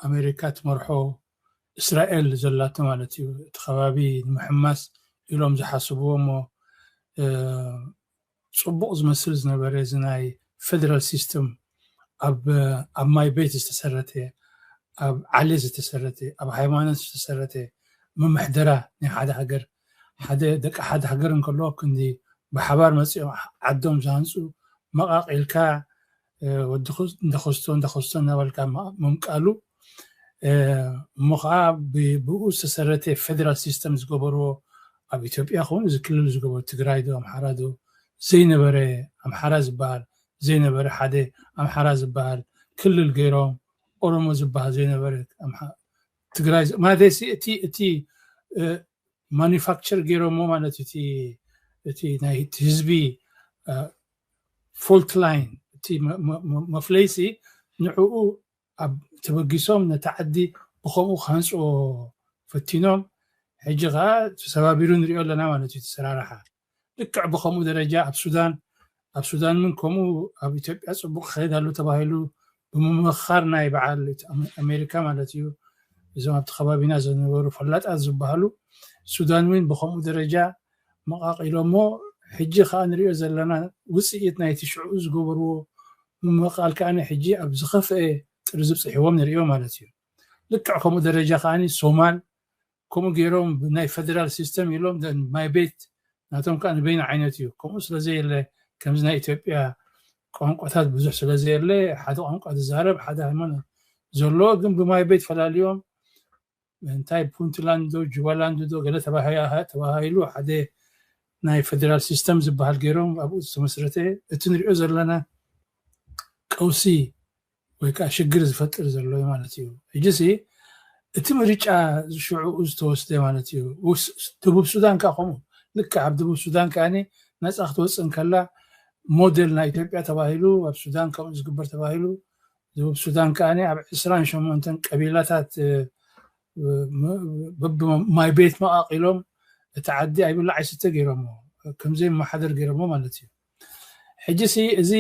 ኣሜሪካ ትመርሖ እስራኤል ዘላቶ ማለት እዩ እቲ ከባቢ ንምሕማስ ኢሎም ዝሓስብዎ እሞ ፅቡቕ ዝመስል ዝነበረ እዚ ናይ ፌደራል ሲስተም ኣብ ኣብ ማይ ቤት ዝተሰረተ ኣብ ዓሌት ዝተሰረተ ኣብ ሃይማኖት ዝተሰረተ ምምሕደራ ናይ ሓደ ሃገር ሓደ ደቂ ሓደ ሃገር እንከሎ ክንዲ ብሓባር መፂኦም ዓዶም ዝሃንፁ መቃቂልካ ወዲ እንደኸስቶ እንደኸስቶ እናበልካ ምምቃሉ እሞ ከዓ ብኡ ዝተሰረተ ፌደራል ሲስተም ዝገበርዎ ኣብ ኢትዮጵያ ከውን እዚ ክልል ዝገበሩ ትግራይ ዶ ኣምሓራ ዶ ዘይነበረ ኣምሓራ ዝበሃል ዘይነበረ ሓደ ኣምሓራ ዝበሃል ክልል ገይሮም ኦሮሞ ዝበሃል ዘይነበረ ትግራይ ማለት እቲ እቲ ማኒፋክቸር ገይሮሞ ማለት እቲ እቲ ናይ ህዝቢ ፎልት ላይን እቲ መፍለይሲ ንዕኡ ኣብ ተበጊሶም ነቲ ዓዲ ብከምኡ ክሃንፅዎ ፈቲኖም ሕጂ ከዓ ተሰባቢሩ ንሪኦ ኣለና ማለት እዩ ተሰራርሓ ልክዕ ብከምኡ ደረጃ ኣብ ሱዳን ኣብ ሱዳን እውን ከምኡ ኣብ ኢትዮጵያ ፅቡቅ ክኸይድ ኣሎ ተባሂሉ ብምምኻር ናይ በዓል ኣሜሪካ ማለት እዩ እዞም ኣብቲ ከባቢና ዝነበሩ ፈላጣት ዝበሃሉ ሱዳን እውን ብከምኡ ደረጃ መቃቂሎሞ ሕጂ ከዓ ንሪኦ ዘለና ውፅኢት ናይቲ ሽዑ ዝገበርዎ ምምቃል ከዓ ሕጂ ኣብ ዝኸፍአ ጥርዚ ብፅሕዎም ንሪኦ ማለት እዩ ልክዕ ከምኡ ደረጃ ከዓ ሶማል ከምኡ ገይሮም ናይ ፌደራል ሲስተም ኢሎም ማይ ቤት ናቶም ከዓ ንበይኑ ዓይነት እዩ ከምኡ ስለዘየለ ከምዚ ናይ ኢትዮጵያ ቋንቋታት ብዙሕ ስለዘየለ ሓደ ቋንቋ ዝዛረብ ሓደ ሃይማኖት ዘሎ ግን ብማይ ቤት ፈላልዮም እንታይ ፑንትላንድ ዶ ጁባላንድ ዶ ገለ ተባሂሉ ሓደ ናይ ፌደራል ሲስተም ዝበሃል ገይሮም ኣብኡ ዝተመስረተ እቲ ንሪኦ ዘለና ቀውሲ ወይ ከዓ ሽግር ዝፈጥር ዘሎ ማለት እዩ ሕጂ ሲ እቲ ምርጫ ሽዑኡ ዝተወስደ ማለት እዩ ደቡብ ሱዳን ከዓ ከምኡ ልክዕ ኣብ ደቡብ ሱዳን ከዓ ነፃ ክትወፅእ እንከላ ሞዴል ናይ ኢትዮጵያ ተባሂሉ ኣብ ሱዳን ከምኡ ዝግበር ተባሂሉ ደቡብ ሱዳን ከዓ ኣብ ዕስራን ሸሞንተን ቀቢላታት በብማይ ቤት መቃቂሎም እቲ ዓዲ ኣይብላዕ ኣይስተ ገይሮሞ ከምዘይመሓደር ገይሮሞ ማለት እዩ ሕጂ ሲ እዚ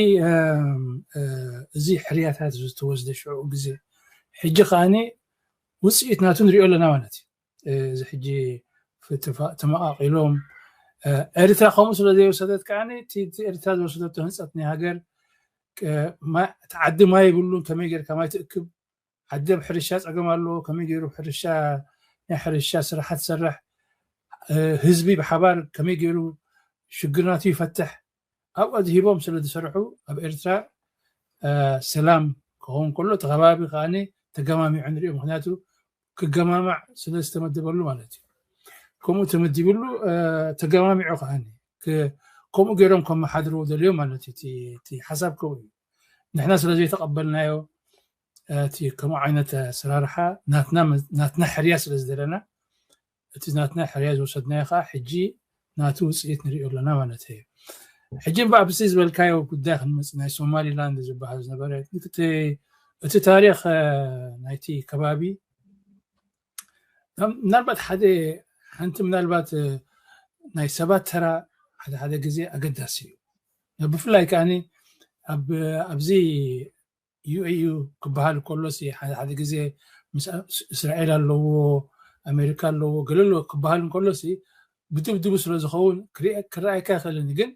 እዚ ሕርያታት ዝተወስደ ሽዑ ግዜ ሕጂ ከዓኒ ውፅኢት ናቱ ንሪኦ ኣለና ማለት እዩ እዚ ሕጂ ተመቃቂሎም ኤርትራ ከምኡ ስለ ዘይወሰደት ከዓኒ ኤርትራ ዝወሰደቶ ህንፀት ናይ ሃገር እ፣ ማ-፣ እቲ ዓዲ ማይ የብሉን፣ ከመይ ጌርካ ማይ ትእክብ? ዓዲ ኣብ ሕርሻ ጸገም ኣለዎ፣ ከመይ ገይሩ ሕርሻ፣ ናይ ሕርሻ ስራሓት ትሰርሕ? እ፣ ህዝቢ ብሓባር ከመይ ገይሩ ሽግር ናቱ ይፈትሕ? ኣብኡ ኣድሂቦም ስለ ዝሰርሑ ኣብ ኤርትራ፣ እ፣ ሰላም ክኸውን ከሎ እቲ ከባቢ ከኣ ተገማሚዑ ንሪኦ። ምኽንያቱ ክገማማዕ ስለ ዝተመደበሉ ማለት እዩ። ከምኡ ተመዲብሉ፣ እ፣ ተገማሚዑ ከኣ ክ-፣ ከምኡ ገይሮም ከመሓድርዎ ደልዮም ማለት እዩ። እቲ፣ እቲ ሓሳብ ከምኡ እዩ። ንሕና ስለ ዘይተቐበልናዮ፣ እቲ ከምኡ ዓይነት ኣሰራርሓ ናትና መ-፣ ናትና ሕርያ ስለ ዝደለና፣ እቲ ናትና ሕርያ ዝወሰድናዮ ከኣ ሕጂ ናቱ ውጽኢት ንሪኦ ኣለና ማለት እዩ። ሕጂ እምበኣር ኣብዚ ዝበልካዮ ጉዳይ ክንመጽእ፣ ናይ ሶማሊላንድ ዝበሃል ዝነበረ፣ እቲ፣ እቲ ታሪኽ፣ እ፣ ናይቲ ከባቢ ምናልባት ሓደ፣ ሓንቲ ምናልባት፣ እ፣ ናይ ሰባት ተራ ሓደ ሓደ ግዜ ኣገዳሲ እዩ። ብፍላይ ከኣ ኣብ፣ ኣብዚ ዩ ኤ ዩ ክበሃል ከሎሲ ሓደ ሓደ ግዜ ምስ እስራኤል ኣለዎ፣ ኣሜሪካ ኣለዎ፣ ገለ ኣለዎ ክበሃል እንከሎሲ ብድብድቡ ስለ ዝኸውን ክርአ-፣ ክረኣየካ ይኽእልን። ግን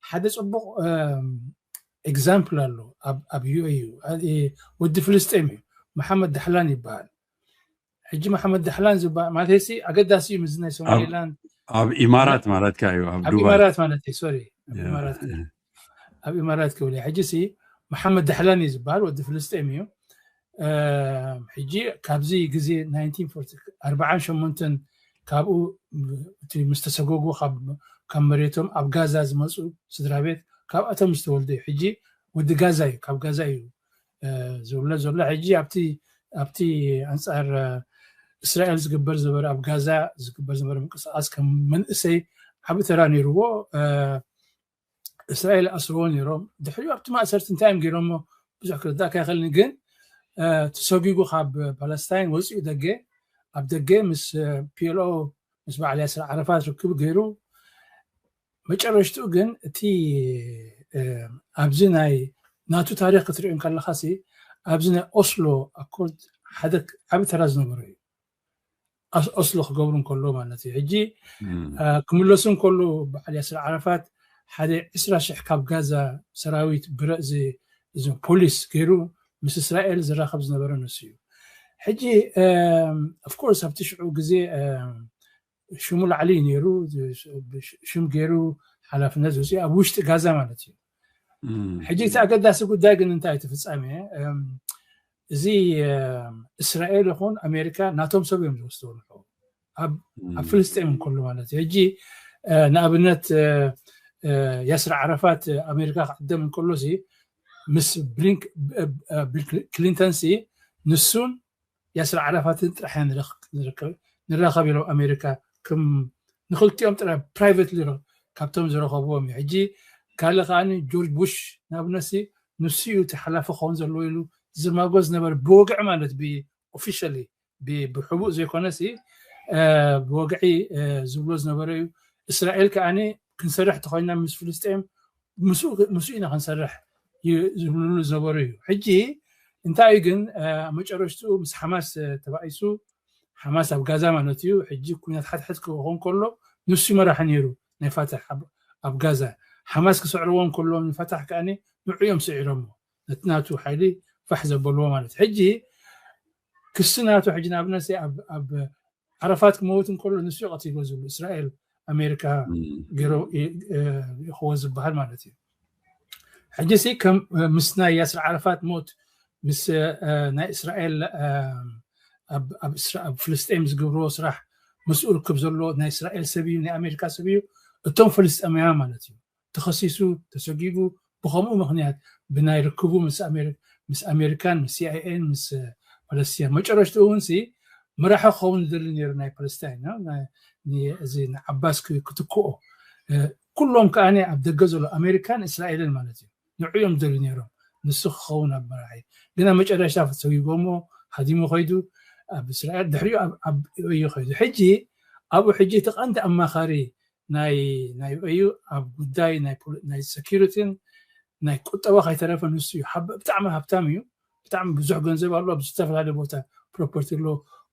ሓደ ጽቡቕ፣ እም፣ ኤግዛምፕል ኣሎ ኣብ፣ ኣብ ዩ ኤ ዩ። እ፣ ወዲ ፍልስጤም እዩ፣ መሓመድ ዳሕላን ይበሃል። ሕጂ መሓመድ ዳሕላን ዝበሃል ማለት ሲ ኣገዳሲ እዩ፣ ምስዚ ናይ ሶማሊላንድ ኣብ ኢማራት ማለትካ እዩ፣ ኣብ ኣብ ዱባይ። ኢማራት ማለት እዩ፣ ሶሪ፣ ኣብ ያ። ኢማራት ክብል። ኣብ ኢማራት ክብል እየ። ሕጂ ሲ መሓመድ ዳሕላን እዩ ዝበሃል፣ ወዲ ፍልስጤም እዩ። እ፣ ሕጂ ካብዚ ግዜ ናይንቲን ፎርቲ፣ ኣርብዓን ሸሞንተን ካብኡ እቲ ምስ ተሰጎጉ ካብ፣ ካብ መሬቶም ኣብ ጋዛ ዝመጹ ስድራ ቤት ካብኣቶም ዝተወልደ እዩ። ሕጂ ወዲ ጋዛ እዩ፣ ካብ ጋዛ እዩ፣ እ፣ ዝውለድ ዘሎ። ሕጂ ኣብቲ፣ ኣብቲ ኣንጻር፣ እ፣ እስራኤል ዝግበር ዝነበረ፣ ኣብ ጋዛ ዝግበር ዝነበረ ምንቅስቃስ ከም መንእሰይ ዓቢ ተራ ነይርዎ። እ፣ እስራኤል ኣስርዎ ነይሮም። ድሕሪኡ ኣብቲ ማእሰርቲ እንታይ እዮም ገይሮሞ ብዙሕ ክርዳእካ ኣይኽእልን፣ ግን፣ እ፣ ተሰጒጉ ካብ ፓለስታይን ወፂኡ ደገ፣ ኣብ ደገ ምስ፣ እ፣ ፒ ኤል ኦ፣ ምስ በዓል ያስር ዓረፋት ርክብ ገይሩ፣ መጨረሽትኡ ግን እቲ፣ እ፣ ኣብዚ ናይ ናቱ ታሪኽ ክትሪኦ እንከለኻሲ፣ ኣብዚ ናይ ኦስሎ ኣኮርድ ሓደ ዓቢ ተራ ዝነበሮ እዩ። ኣስ-፣ ኦስሎ ክገብሩ እንከሎ ማለት እዩ። ሕጂ፣ እም። እ፣ ክምለሱ እንከሎ በዓል ያስር ዓረፋት ሓደ ዕስራ ሽሕ ካብ ጋዛ ሰራዊት ብረ-፣ እዚ፣ እዚ ፖሊስ ገይሩ ምስ እስራኤል ዝራኸብ ዝነበረ ንሱ እዩ። ሕጂ፣ እም፣ ኦፍ ኮርስ ኣብቲ ሽዑ ግዜ፣ እም፣ ሽሙ ላዕሊ እዩ ነይሩ፣ ዝ-፣ ሽ-፣ ሽም ገይሩ ሓላፍነት ዝወፅኡ ኣብ ውሽጢ ጋዛ ማለት እዩ። እም። ሕጂ እቲ ኣገዳሲ ጉዳይ ግን እንታይ እቲ ፍጻሜ፣ እም፣ እዚ፣ እም፣ እስራኤል ይኹን ኣሜሪካ ናቶም ሰብ እዮም ዝወስድዎ ኣለዉ። ኣብ፣ እም። ኣብ ፍልስጤም እንከሎ ማለት እዩ። ሕጂ፣ እ፣ ንኣብነት፣ እ፣ እ፣ ያስር ዓረፋት ኣሜሪካ ክዕደም እንከሎ ሲ ምስ ብሊንክ-፣ እ፣ እ፣ ቢል ክሊ-፣ ክሊንተን ሲ ንሱን ያስር ዓረፋትን ጥራሕ ኢና ንረኽ-፣ ንርከብ፣ ንራኸብ ኢሎም ኣሜሪካ ከም ንኽልቲኦም ጥራሕ ፕራይቨትሊ ረ-፣ ካብቶም ዝረኸብዎም እዩ። ሕጂ ካልእ ከኣ ጆርጅ ቡሽ ንኣብነት ሲ ንሱ እዩ እቲ ሓላፊ ክኸውን ዘለዎ ኢሉ ዝማጎ ዝነበረ ብወግዒ ማለት ብ-፣ ኦፊሻሊ ብ-፣ ብሕቡእ ዘይኮነሲ፣ እ፣ ብወግዒ፣ እ፣ ዝብሎ ዝነበረ እዩ። እስራኤል ከኣ ክንሰርሕ ተኾይና ምስ ፍልስጤም ምስኡ፣ ምስኡ ኢና ክንሰርሕ ዩ-፣ ዝብልሉ ዝነበሩ እዩ። ሕጂ እንታይ እዩ ግን፣ እ፣ ኣብ መጨረሽትኡ ምስ ሓማስ፣ እ፣ ተባኢሱ፣ ሓማስ ኣብ ጋዛ ማለት እዩ። ሕጂ ኩናት ሓድሕድ ክኸውን ከሎ ንሱ መራሒ ነይሩ ናይ ፋታሕ ኣብ፣ ኣብ ጋዛ። ሓማስ ክስዕርዎም ከሎ ንፋታሕ ከኣ ንዑ እዮም ስዒሮሞ። ነቲ ናቱ ሓይሊ ፋሕ ዘበልዎ ማለት እዩ። ሕጂ ክሲ ናቱ ሕጂ ንኣብነት ኣብ፣ ኣብ ዓረፋት ክመውት እንከሎ ንሱ እዩ ቀቲልዎ ዝብሉ እስራኤል፣ ኣሜሪካ እም። ገይሮ ይ-፣ እ፣ ይእኽዎ ዝበሃል ማለት እዩ። ሕጂ ሲ ከም፣ እ፣ ምስ ናይ ያስር ዓረፋት ሞት፣ ምስ፣ እ፣ ናይ እስራኤል፣ እ፣ ኣብ፣ ኣብ እስራ-፣ ኣብ ፍልስጤም ዝገብርዎ ስራሕ ምስኡ ርክብ ዘለዎ ናይ እስራኤል ሰብ እዩ፣ ናይ ኣሜሪካ ሰብ እዩ፣ እቶም ፍልስጤማውያን ማለት እዩ። ተኸሲሱ፣ ተሰጊጉ፣ ብኸምኡ ምኽንያት ብናይ ርክቡ ምስ ኣሜሪ-፣ ምስ ኣሜሪካን፣ ምስ ሲ ኣይ ኤን፣ ምስ፣ እ፣ ፓለስቲን። መጨረሽትኡ እውን ሲ መራሒ ክኸውን ዝደሊ ነይሩ ናይ ፓለስታይን፣ እ፣ ናይ፣ ን-፣ እዚ ንዓባስ ክ-፣ ክትክኦ። እ፣ ኩሎም ከኣ ኣብ ደገ ዘሎ ኣሜሪካን እስራኤልን ማለት እዩ። ንዑ እዮም ዝደልዩ ነይሮም። ንሱ ክኸውን ኣብ መራሒ። ግን ኣብ መጨረሽታ ሰጒጎሞ፣ ሃዲሙ ኸይዱ፣ ኣብ እስራኤል፣ ድሕሪኡ ኣብ፣ ኣብ ዩ ኤ ኢ ኸይዱ። ሕጂ፣ ኣብኡ ሕጂ እቲ ቀንዲ ኣማኻሪ ናይ፣ ናይ ዩ ኤ ኢ ኣብ ጉዳይ ናይ ፖሊ-፣ ናይ ሴኪሪቲን ናይ ቁጠባ ከይተረፈ ንሱ እዩ። ሃብ-፣ ብጣዕሚ ሃብታም እዩ። ብጣዕሚ ብዙሕ ገንዘብ ኣሎ። ኣብ ዝተፈላለየ ቦታ ፕሮፐርቲ ኣሎ።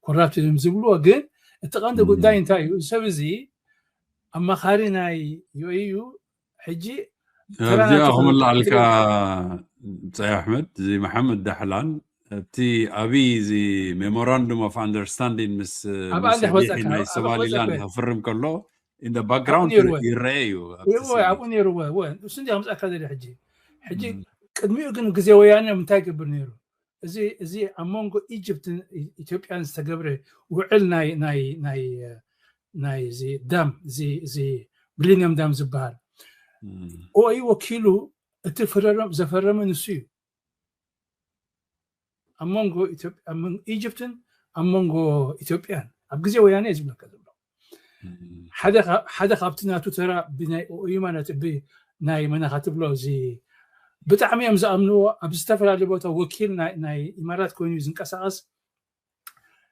ኮራፕት እዮም ዝብልዎ። ግን እቲ ቀንዲ እም። ጉዳይ እንታይ እዩ? እዚ ሰብ እዚ ኣማኻሪ ናይ ዩ ኤ ኢ እዩ። ሕጂ ኣብዚኣ ክምልኣልካ። ብጻይ ኣሕመድ፣ እዚ መሓመድ ዳሕላን ኣብቲ ኣብይ እዚ memorandum of understanding ምስ ኣብ ምስ ኣንድ ክወፀካ፣ ናይ ኣብ ሶማሊላንድ ክወፀካ። ክፍርም ከሎ in the background ነይሩ ወይ? ይረአ እዩ ኣብቲ ይወ ስእሊ። ኣብኡ ነይሩ ወ ወ እሱ እንዲያ ከምፅኣካ ደሊ ሕጂ ሕጂ ም። ቅድሚኡ ግን ግዜ ወያነ እንታይ ይገብር ነይሩ? እዚ እዚ ኣብ መንጎ ኢጅፕትን ኢ- ኢትዮጵያን ዝተገብረ ውዕል ናይ ናይ ናይ ናይ እዚ ዳም እዚ እዚ ሚሊኒየም ዳም ዝበሃል ም። ኦኢ ወኪሉ እቲ ፍረረም ዘፈረመ ንሱ እዩ። ኣብ መንጎ ኢትዮጵያ ኣብ መንጎ ኢጅፕትን ኣብ መንጎ ኢትዮጵያን ኣብ ግዜ ወያነ እዩ ዝብለካ ዘሎ። ም። ሓደ ካ- ሓደ ካብቲ ናቱ ተራ ብናይ ኦኢ ማለት ብናይ መናኻ ትብሎ እዚ ብጣዕሚ እዮም ዝኣምንዎ። ኣብ ዝተፈላለዩ ቦታ ወኪል ናይ ናይ ኢማራት ኮይኑ እዩ ዝንቀሳቐስ።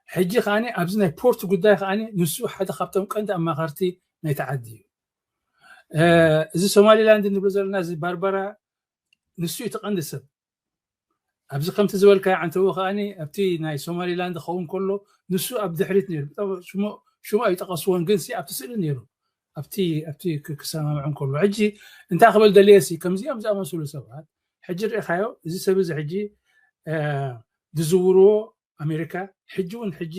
ሕጂ ከዓኒ ኣብዚ ናይ ፖርት ጉዳይ ከዓኒ ንሱ ሓደ ካብቶም ቀንዲ ኣማኸርቲ ናይቲ ዓዲ እዩ። እ፣ እዚ ሶማሊላንድ ንብሎ ዘለና እዚ ባርባራ ንሱ እዩ እቲ ቀንዲ ሰብ። ኣብዚ ከምቲ ዝበልካዮ ዓንተቦ ከዓኒ ኣብቲ ናይ ሶማሊላንድ ክኸውን ከሎ ንሱ ኣብ ድሕሪት ነይሩ። ብጣዕሚ ሽሙ ሽሙ ኣይጠቐስዎን ግን ሲ ኣብቲ ስእሊ ነይሩ። ኣብቲ ኣብቲ ክ- ክሰማምዖም ከሎ ሕጂ እንታይ ክብል ደልየ ሲ ከምዚኦም ዝኣመሰሉ ሰባት ሕጂ ርኢኻዮ እዚ ሰብ እዚ ሕጂ እ፣ ዝዝውርዎ ኣሜሪካ ሕጂ እውን ሕጂ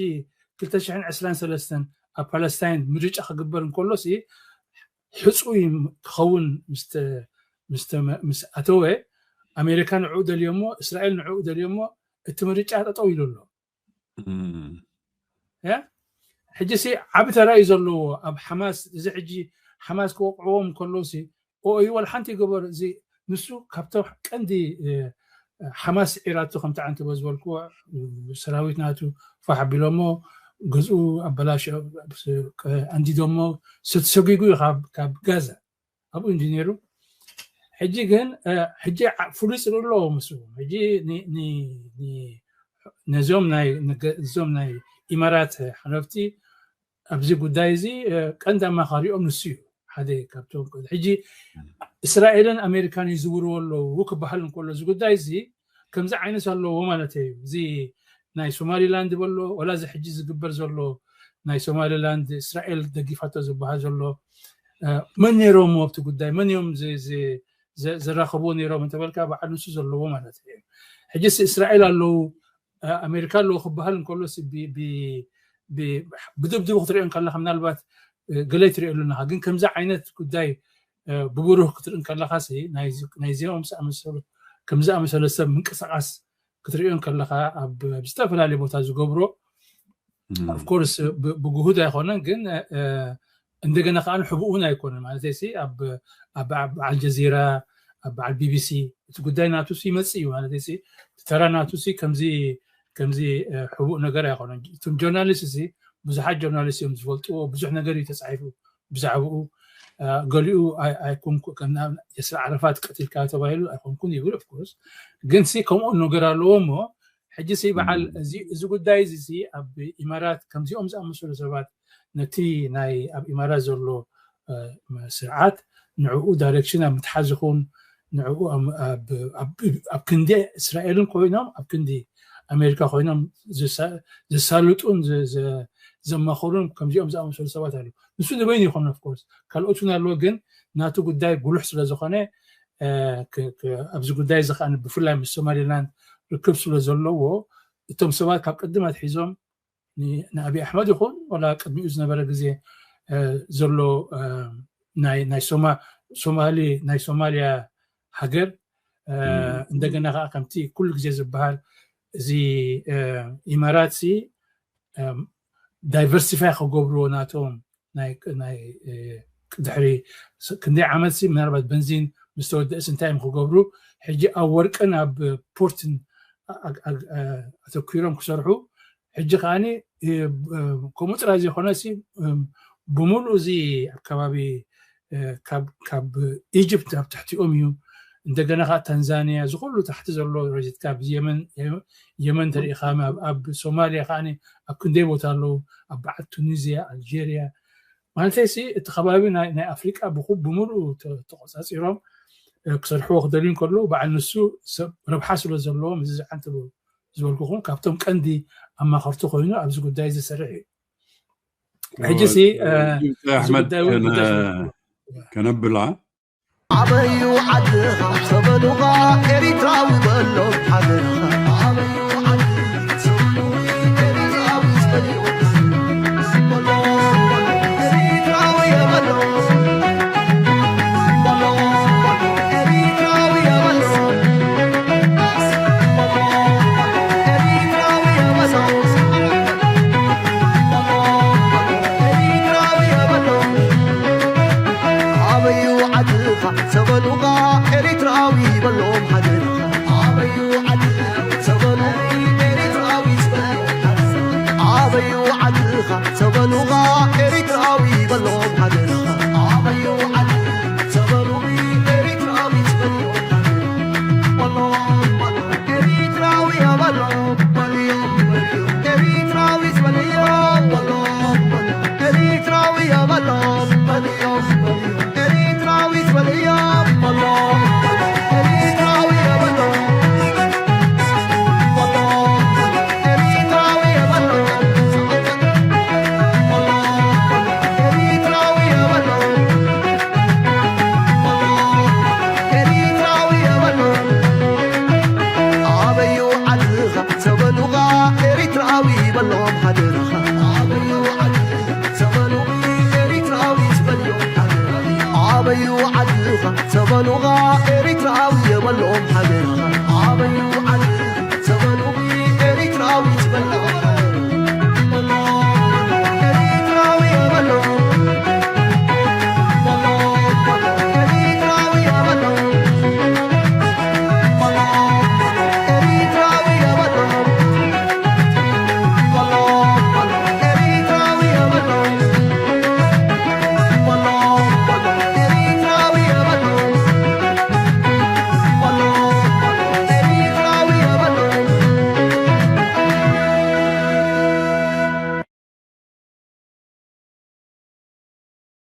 ክልተ ሽሕን ዕስራን ሰለስተን ኣብ ፓለስታይን ምርጫ ክግበር እንከሎ ሲ ሕፁይ ክኸውን ምስ ተ- ምስ ተመ- ምስ ኣተወ ኣሜሪካ ንዕኡ ደልዮሞ እስራኤል ንዕኡ ደልዮሞ እቲ ምርጫ ጠጠው ኢሉ ኣሎ። ም። እ? ሕጂ ሲ ዓቢ ተራ እዩ ዘለዎ ኣብ ሓማስ። እዚ ሕጂ ሓማስ ክወቅዕዎም ከለዉ ሲ ኦዩ ወላ ሓንቲ ይገበር እዚ ንሱ ካብቶም ቀንዲ እ፣ ሓማስ ስዒራቱ ከምቲ ዓንተቦ ዝበልክዎ ሰራዊት ናቱ ፋሕ ኣቢሎሞ ገዝኡ ኣበላሽ ኣንዲዶሞ ሰሰጒጉ እዩ ካብ ካብ ጋዛ ኣብኡ እንዲ ነይሩ። ሕጂ ግን እ፣ ሕጂ ዓ- ፍሉይ ፅልኢ ኣለዎ ምስ ሕጂ ን- ን- ን- ነዞም ናይ ንገ- እዞም ናይ ኢማራት ሓለፍቲ ኣብዚ ጉዳይ እዚ እ፣ ቀንዲ ኣማኻሪኦም ንሱ እዩ። ሓደ ካብቶም ቀንዲ- ሕጂ እስራኤልን ኣሜሪካን ይዝውርዎ ኣለዉ ክበሃል እንከሎ እዚ ጉዳይ እዚ ከምዚ ዓይነት ኣለዎ ማለት እዩ። እዚ ናይ ሶማሊላንድ በሎ ወላ እዚ ሕጂ ዝግበር ዘሎ ናይ ሶማሊላንድ እስራኤል ደጊፋቶ ዝበሃል ዘሎ እ፣ መን ነይሮም ኣብቲ ጉዳይ መን እዮም ዝ- ዝ- ዘ- ዘራኽብዎ ነይሮም እንተበልካ በዓል ንሱ ዘለዎ ማለት እዩ። ሕጂ ሲ እስራኤል ኣለዉ እ፣ ኣሜሪካ ኣለዉ ክበሃል እንከሎ ሲ ብ- ብ- ብ- ብድብድቡ ክትሪኦ እንከለካ ምናልባት እ፣ ገለ ትሪኦ ኣለካ ግን ከምዚ ዓይነት ጉዳይ እ፣ ብብሩህ ክትርኢ እንከለካ ሲ ናይዚ- ናይዚኦም ዝኣመሰሉ ከምዚ ኣመሰለ ሰብ ምንቅስቃስ ክትሪኦ እንከለካ ኣብ ኣብ ዝተፈላለዩ ቦታ ዝገብሮ ም። ኦፍኮርስ ብጉሁድ ኣይኮነን ግን እ፣ እንደገና ከዓ ሕቡእ እውን ኣይኮነን ማለት ሲ ኣብ ኣብ ኣብ ኣልጀዚራ ኣብ በዓል ቢቢሲ እቲ ጉዳይ ናቱ ሲ ይመፅእ እዩ ማለት ሲ ተራ ናቱ ሲ ከምዚ ከምዚ እ፣ ሕቡእ ነገር ኣይኮነን። እቶም ጆርናሊስት ሲ ብዙሓት ጆርናሊስት እዮም ዝፈልጥዎ ብዙሕ ነገር እዩ ተፃሒፉ ብዛዕባኡ እ፣ ገሊኡ ኣይ- ኣይኮንኩ ከም ናብ የስር ዓረፋት ቀቲልካ ተባሂሉ ኣይኮንኩን ይብል ኦፍኮርስ ግን ሲ ከምኡ ነገር ኣለዎ እሞ ሕጂ ሲ በዓል ም። እዚ እዚ ጉዳይ እዚ ሲ ኣብ ኢማራት ከምዚኦም ዝኣመሰሉ ሰባት ነቲ ናይ ኣብ ኢማራት ዘሎ እ፣ ስርዓት ንዕኡ ዳይሬክሽን ኣብ ምትሓዝ ይኹን ንዕኡ ኣብ- ኣብ- ኣብ- ኣብ ክንዲ እስራኤልን ኮይኖም ኣብ ክንዲ ኣሜሪካ ኮይኖም ዘሳ- ዘሳልጡን ዘ- ዘ- ዘማኽሩን ከምዚኦም ዝኣመሰሉ ሰባት ኣለዉ። ንሱ ንበይኑ ይኾን ኦፍኮርስ ካልኦት እውን ኣለዎ ግን ናቱ ጉዳይ ጉሉሕ ስለ ዝኾነ እ፣ ክ- ክ- ኣብዚ ጉዳይ እዚ ከዓ ብፍላይ ምስ ሶማሊላንድ ርክብ ስለ ዘለዎ እቶም ሰባት ካብ ቅድም ኣትሒዞም ን- ንኣብይ ኣሕመድ ይኹን ወላ ቅድሚኡ ዝነበረ ግዜ እ፣ ዘሎ እ፣ ናይ ናይ ሶማ- ሶማሊ ናይ ሶማልያ ሃገር እ፣ ም። እንደገና ከዓ ከምቲ ኩሉ ግዜ ዝበሃል እዚ እ፣ ኢማራት ሲ ዳይቨርሲፋይ ክገብርዎ ናቶም ናይ ናይ እ፣ ድሕሪ ስ- ክንደይ ዓመት ሲ ምናልባት በንዚን ምስ ተወደእስ እንታይ እዮም ክገብሩ ሕጂ ኣብ ወርቅን ኣብ ፖርትን ኣ- ኣ- ኣ- እ፣ ኣተኲሮም ክሰርሑ ሕጂ ከዓኒ እ፣ እ፣ ከምኡ ጥራይ ዘይኮነ ሲ እ፣ ብምሉእ እዚ ኣብ ከባቢ እ፣ ካብ ካብ ኢጅፕት ኣብ ትሕቲኦም እዩ። እንደገና ከዓ ታንዛንያ ዝኩሉ ታሕቲ ዘሎ ረጅት ካብ የመን የመን ተሪኢኻ ኣብ- ኣብ ሶማልያ ከዓ ኣብ ክንደይ ቦታ ኣለዉ ኣብ በዓል ቱኒዝያ ኣልጀርያ ማለተይ ሲ እቲ ከባቢ ናይ ናይ ኣፍሪቃ ብኩ- ብምሉኡ ተ- ተቆፃፂሮም እ፣ ክሰርሕዎ ክደልዩ እንከለዉ በዓል ንሱ ሰብ ረብሓ ስለ ዘለዎም እዚ ዝዓንተ ዝበልኩኹም ካብቶም ቀንዲ ኣማኸርቲ ኮይኑ ኣብዚ ጉዳይ ዝሰርሕ እዩ። ሕጂ ሲ እ፣ እዚ ኣሕመድ ጉዳይ እውን ከነ- ጉዳይ ስለ- ከነብላ ኣበዩ ዓድኻ ተበሉኻ ኤሪትራዊ በሎም ሃገርኻ ኣበዩ ዓድኻ ተበሉኻ ኤሪትራዊ በሎም ኤሪትራዊ በሎም ኤሪትራዊ በሎም ኤሪትራዊ በሎም ኤሪትራዊ በሎም ኣበዩ ዓድኻ ተበሉኻ ኤሪትራዊ በሎም ሃገርኻ ኣበዩ ዓድኻ ተበሉ ኤሪትራዊ በሎም ኣበዩ ዓድኻ ተበሉኻ ኤሪትራዊ በሎም ሃገርኻ ኣበዩ ዓድኻ ተበሉ ኤሪትራዊ በሎም በሎም ኤሪትራዊ በሎም በልዮም ኤሪትራዊ በልዮም በሎም ኤሪትራዊ በሎም በልዮም ኤሪትራዊ በልዮም በሎም ኤሪትራዊ በሎም በሎም ኤሪትራዊ በሎም በሎም ኤሪትራዊ በሎም በሎም ኤሪትራዊ በሎም ኣበዩ ዓድኻ ተበሉኻ ኤሪትራዊ በሎም ሃገርኻ ኣበዩ ዓድኻ ተበሉ ኤሪትራዊ በልዮም ሃገርኻ ኣበዩ ዓድኻ ተበሉኻ ኤሪትራዊ የበሎም ሃገርኻ ኣበዩ ዓድኻ ተበሉ ኤሪትራዊ በልዮም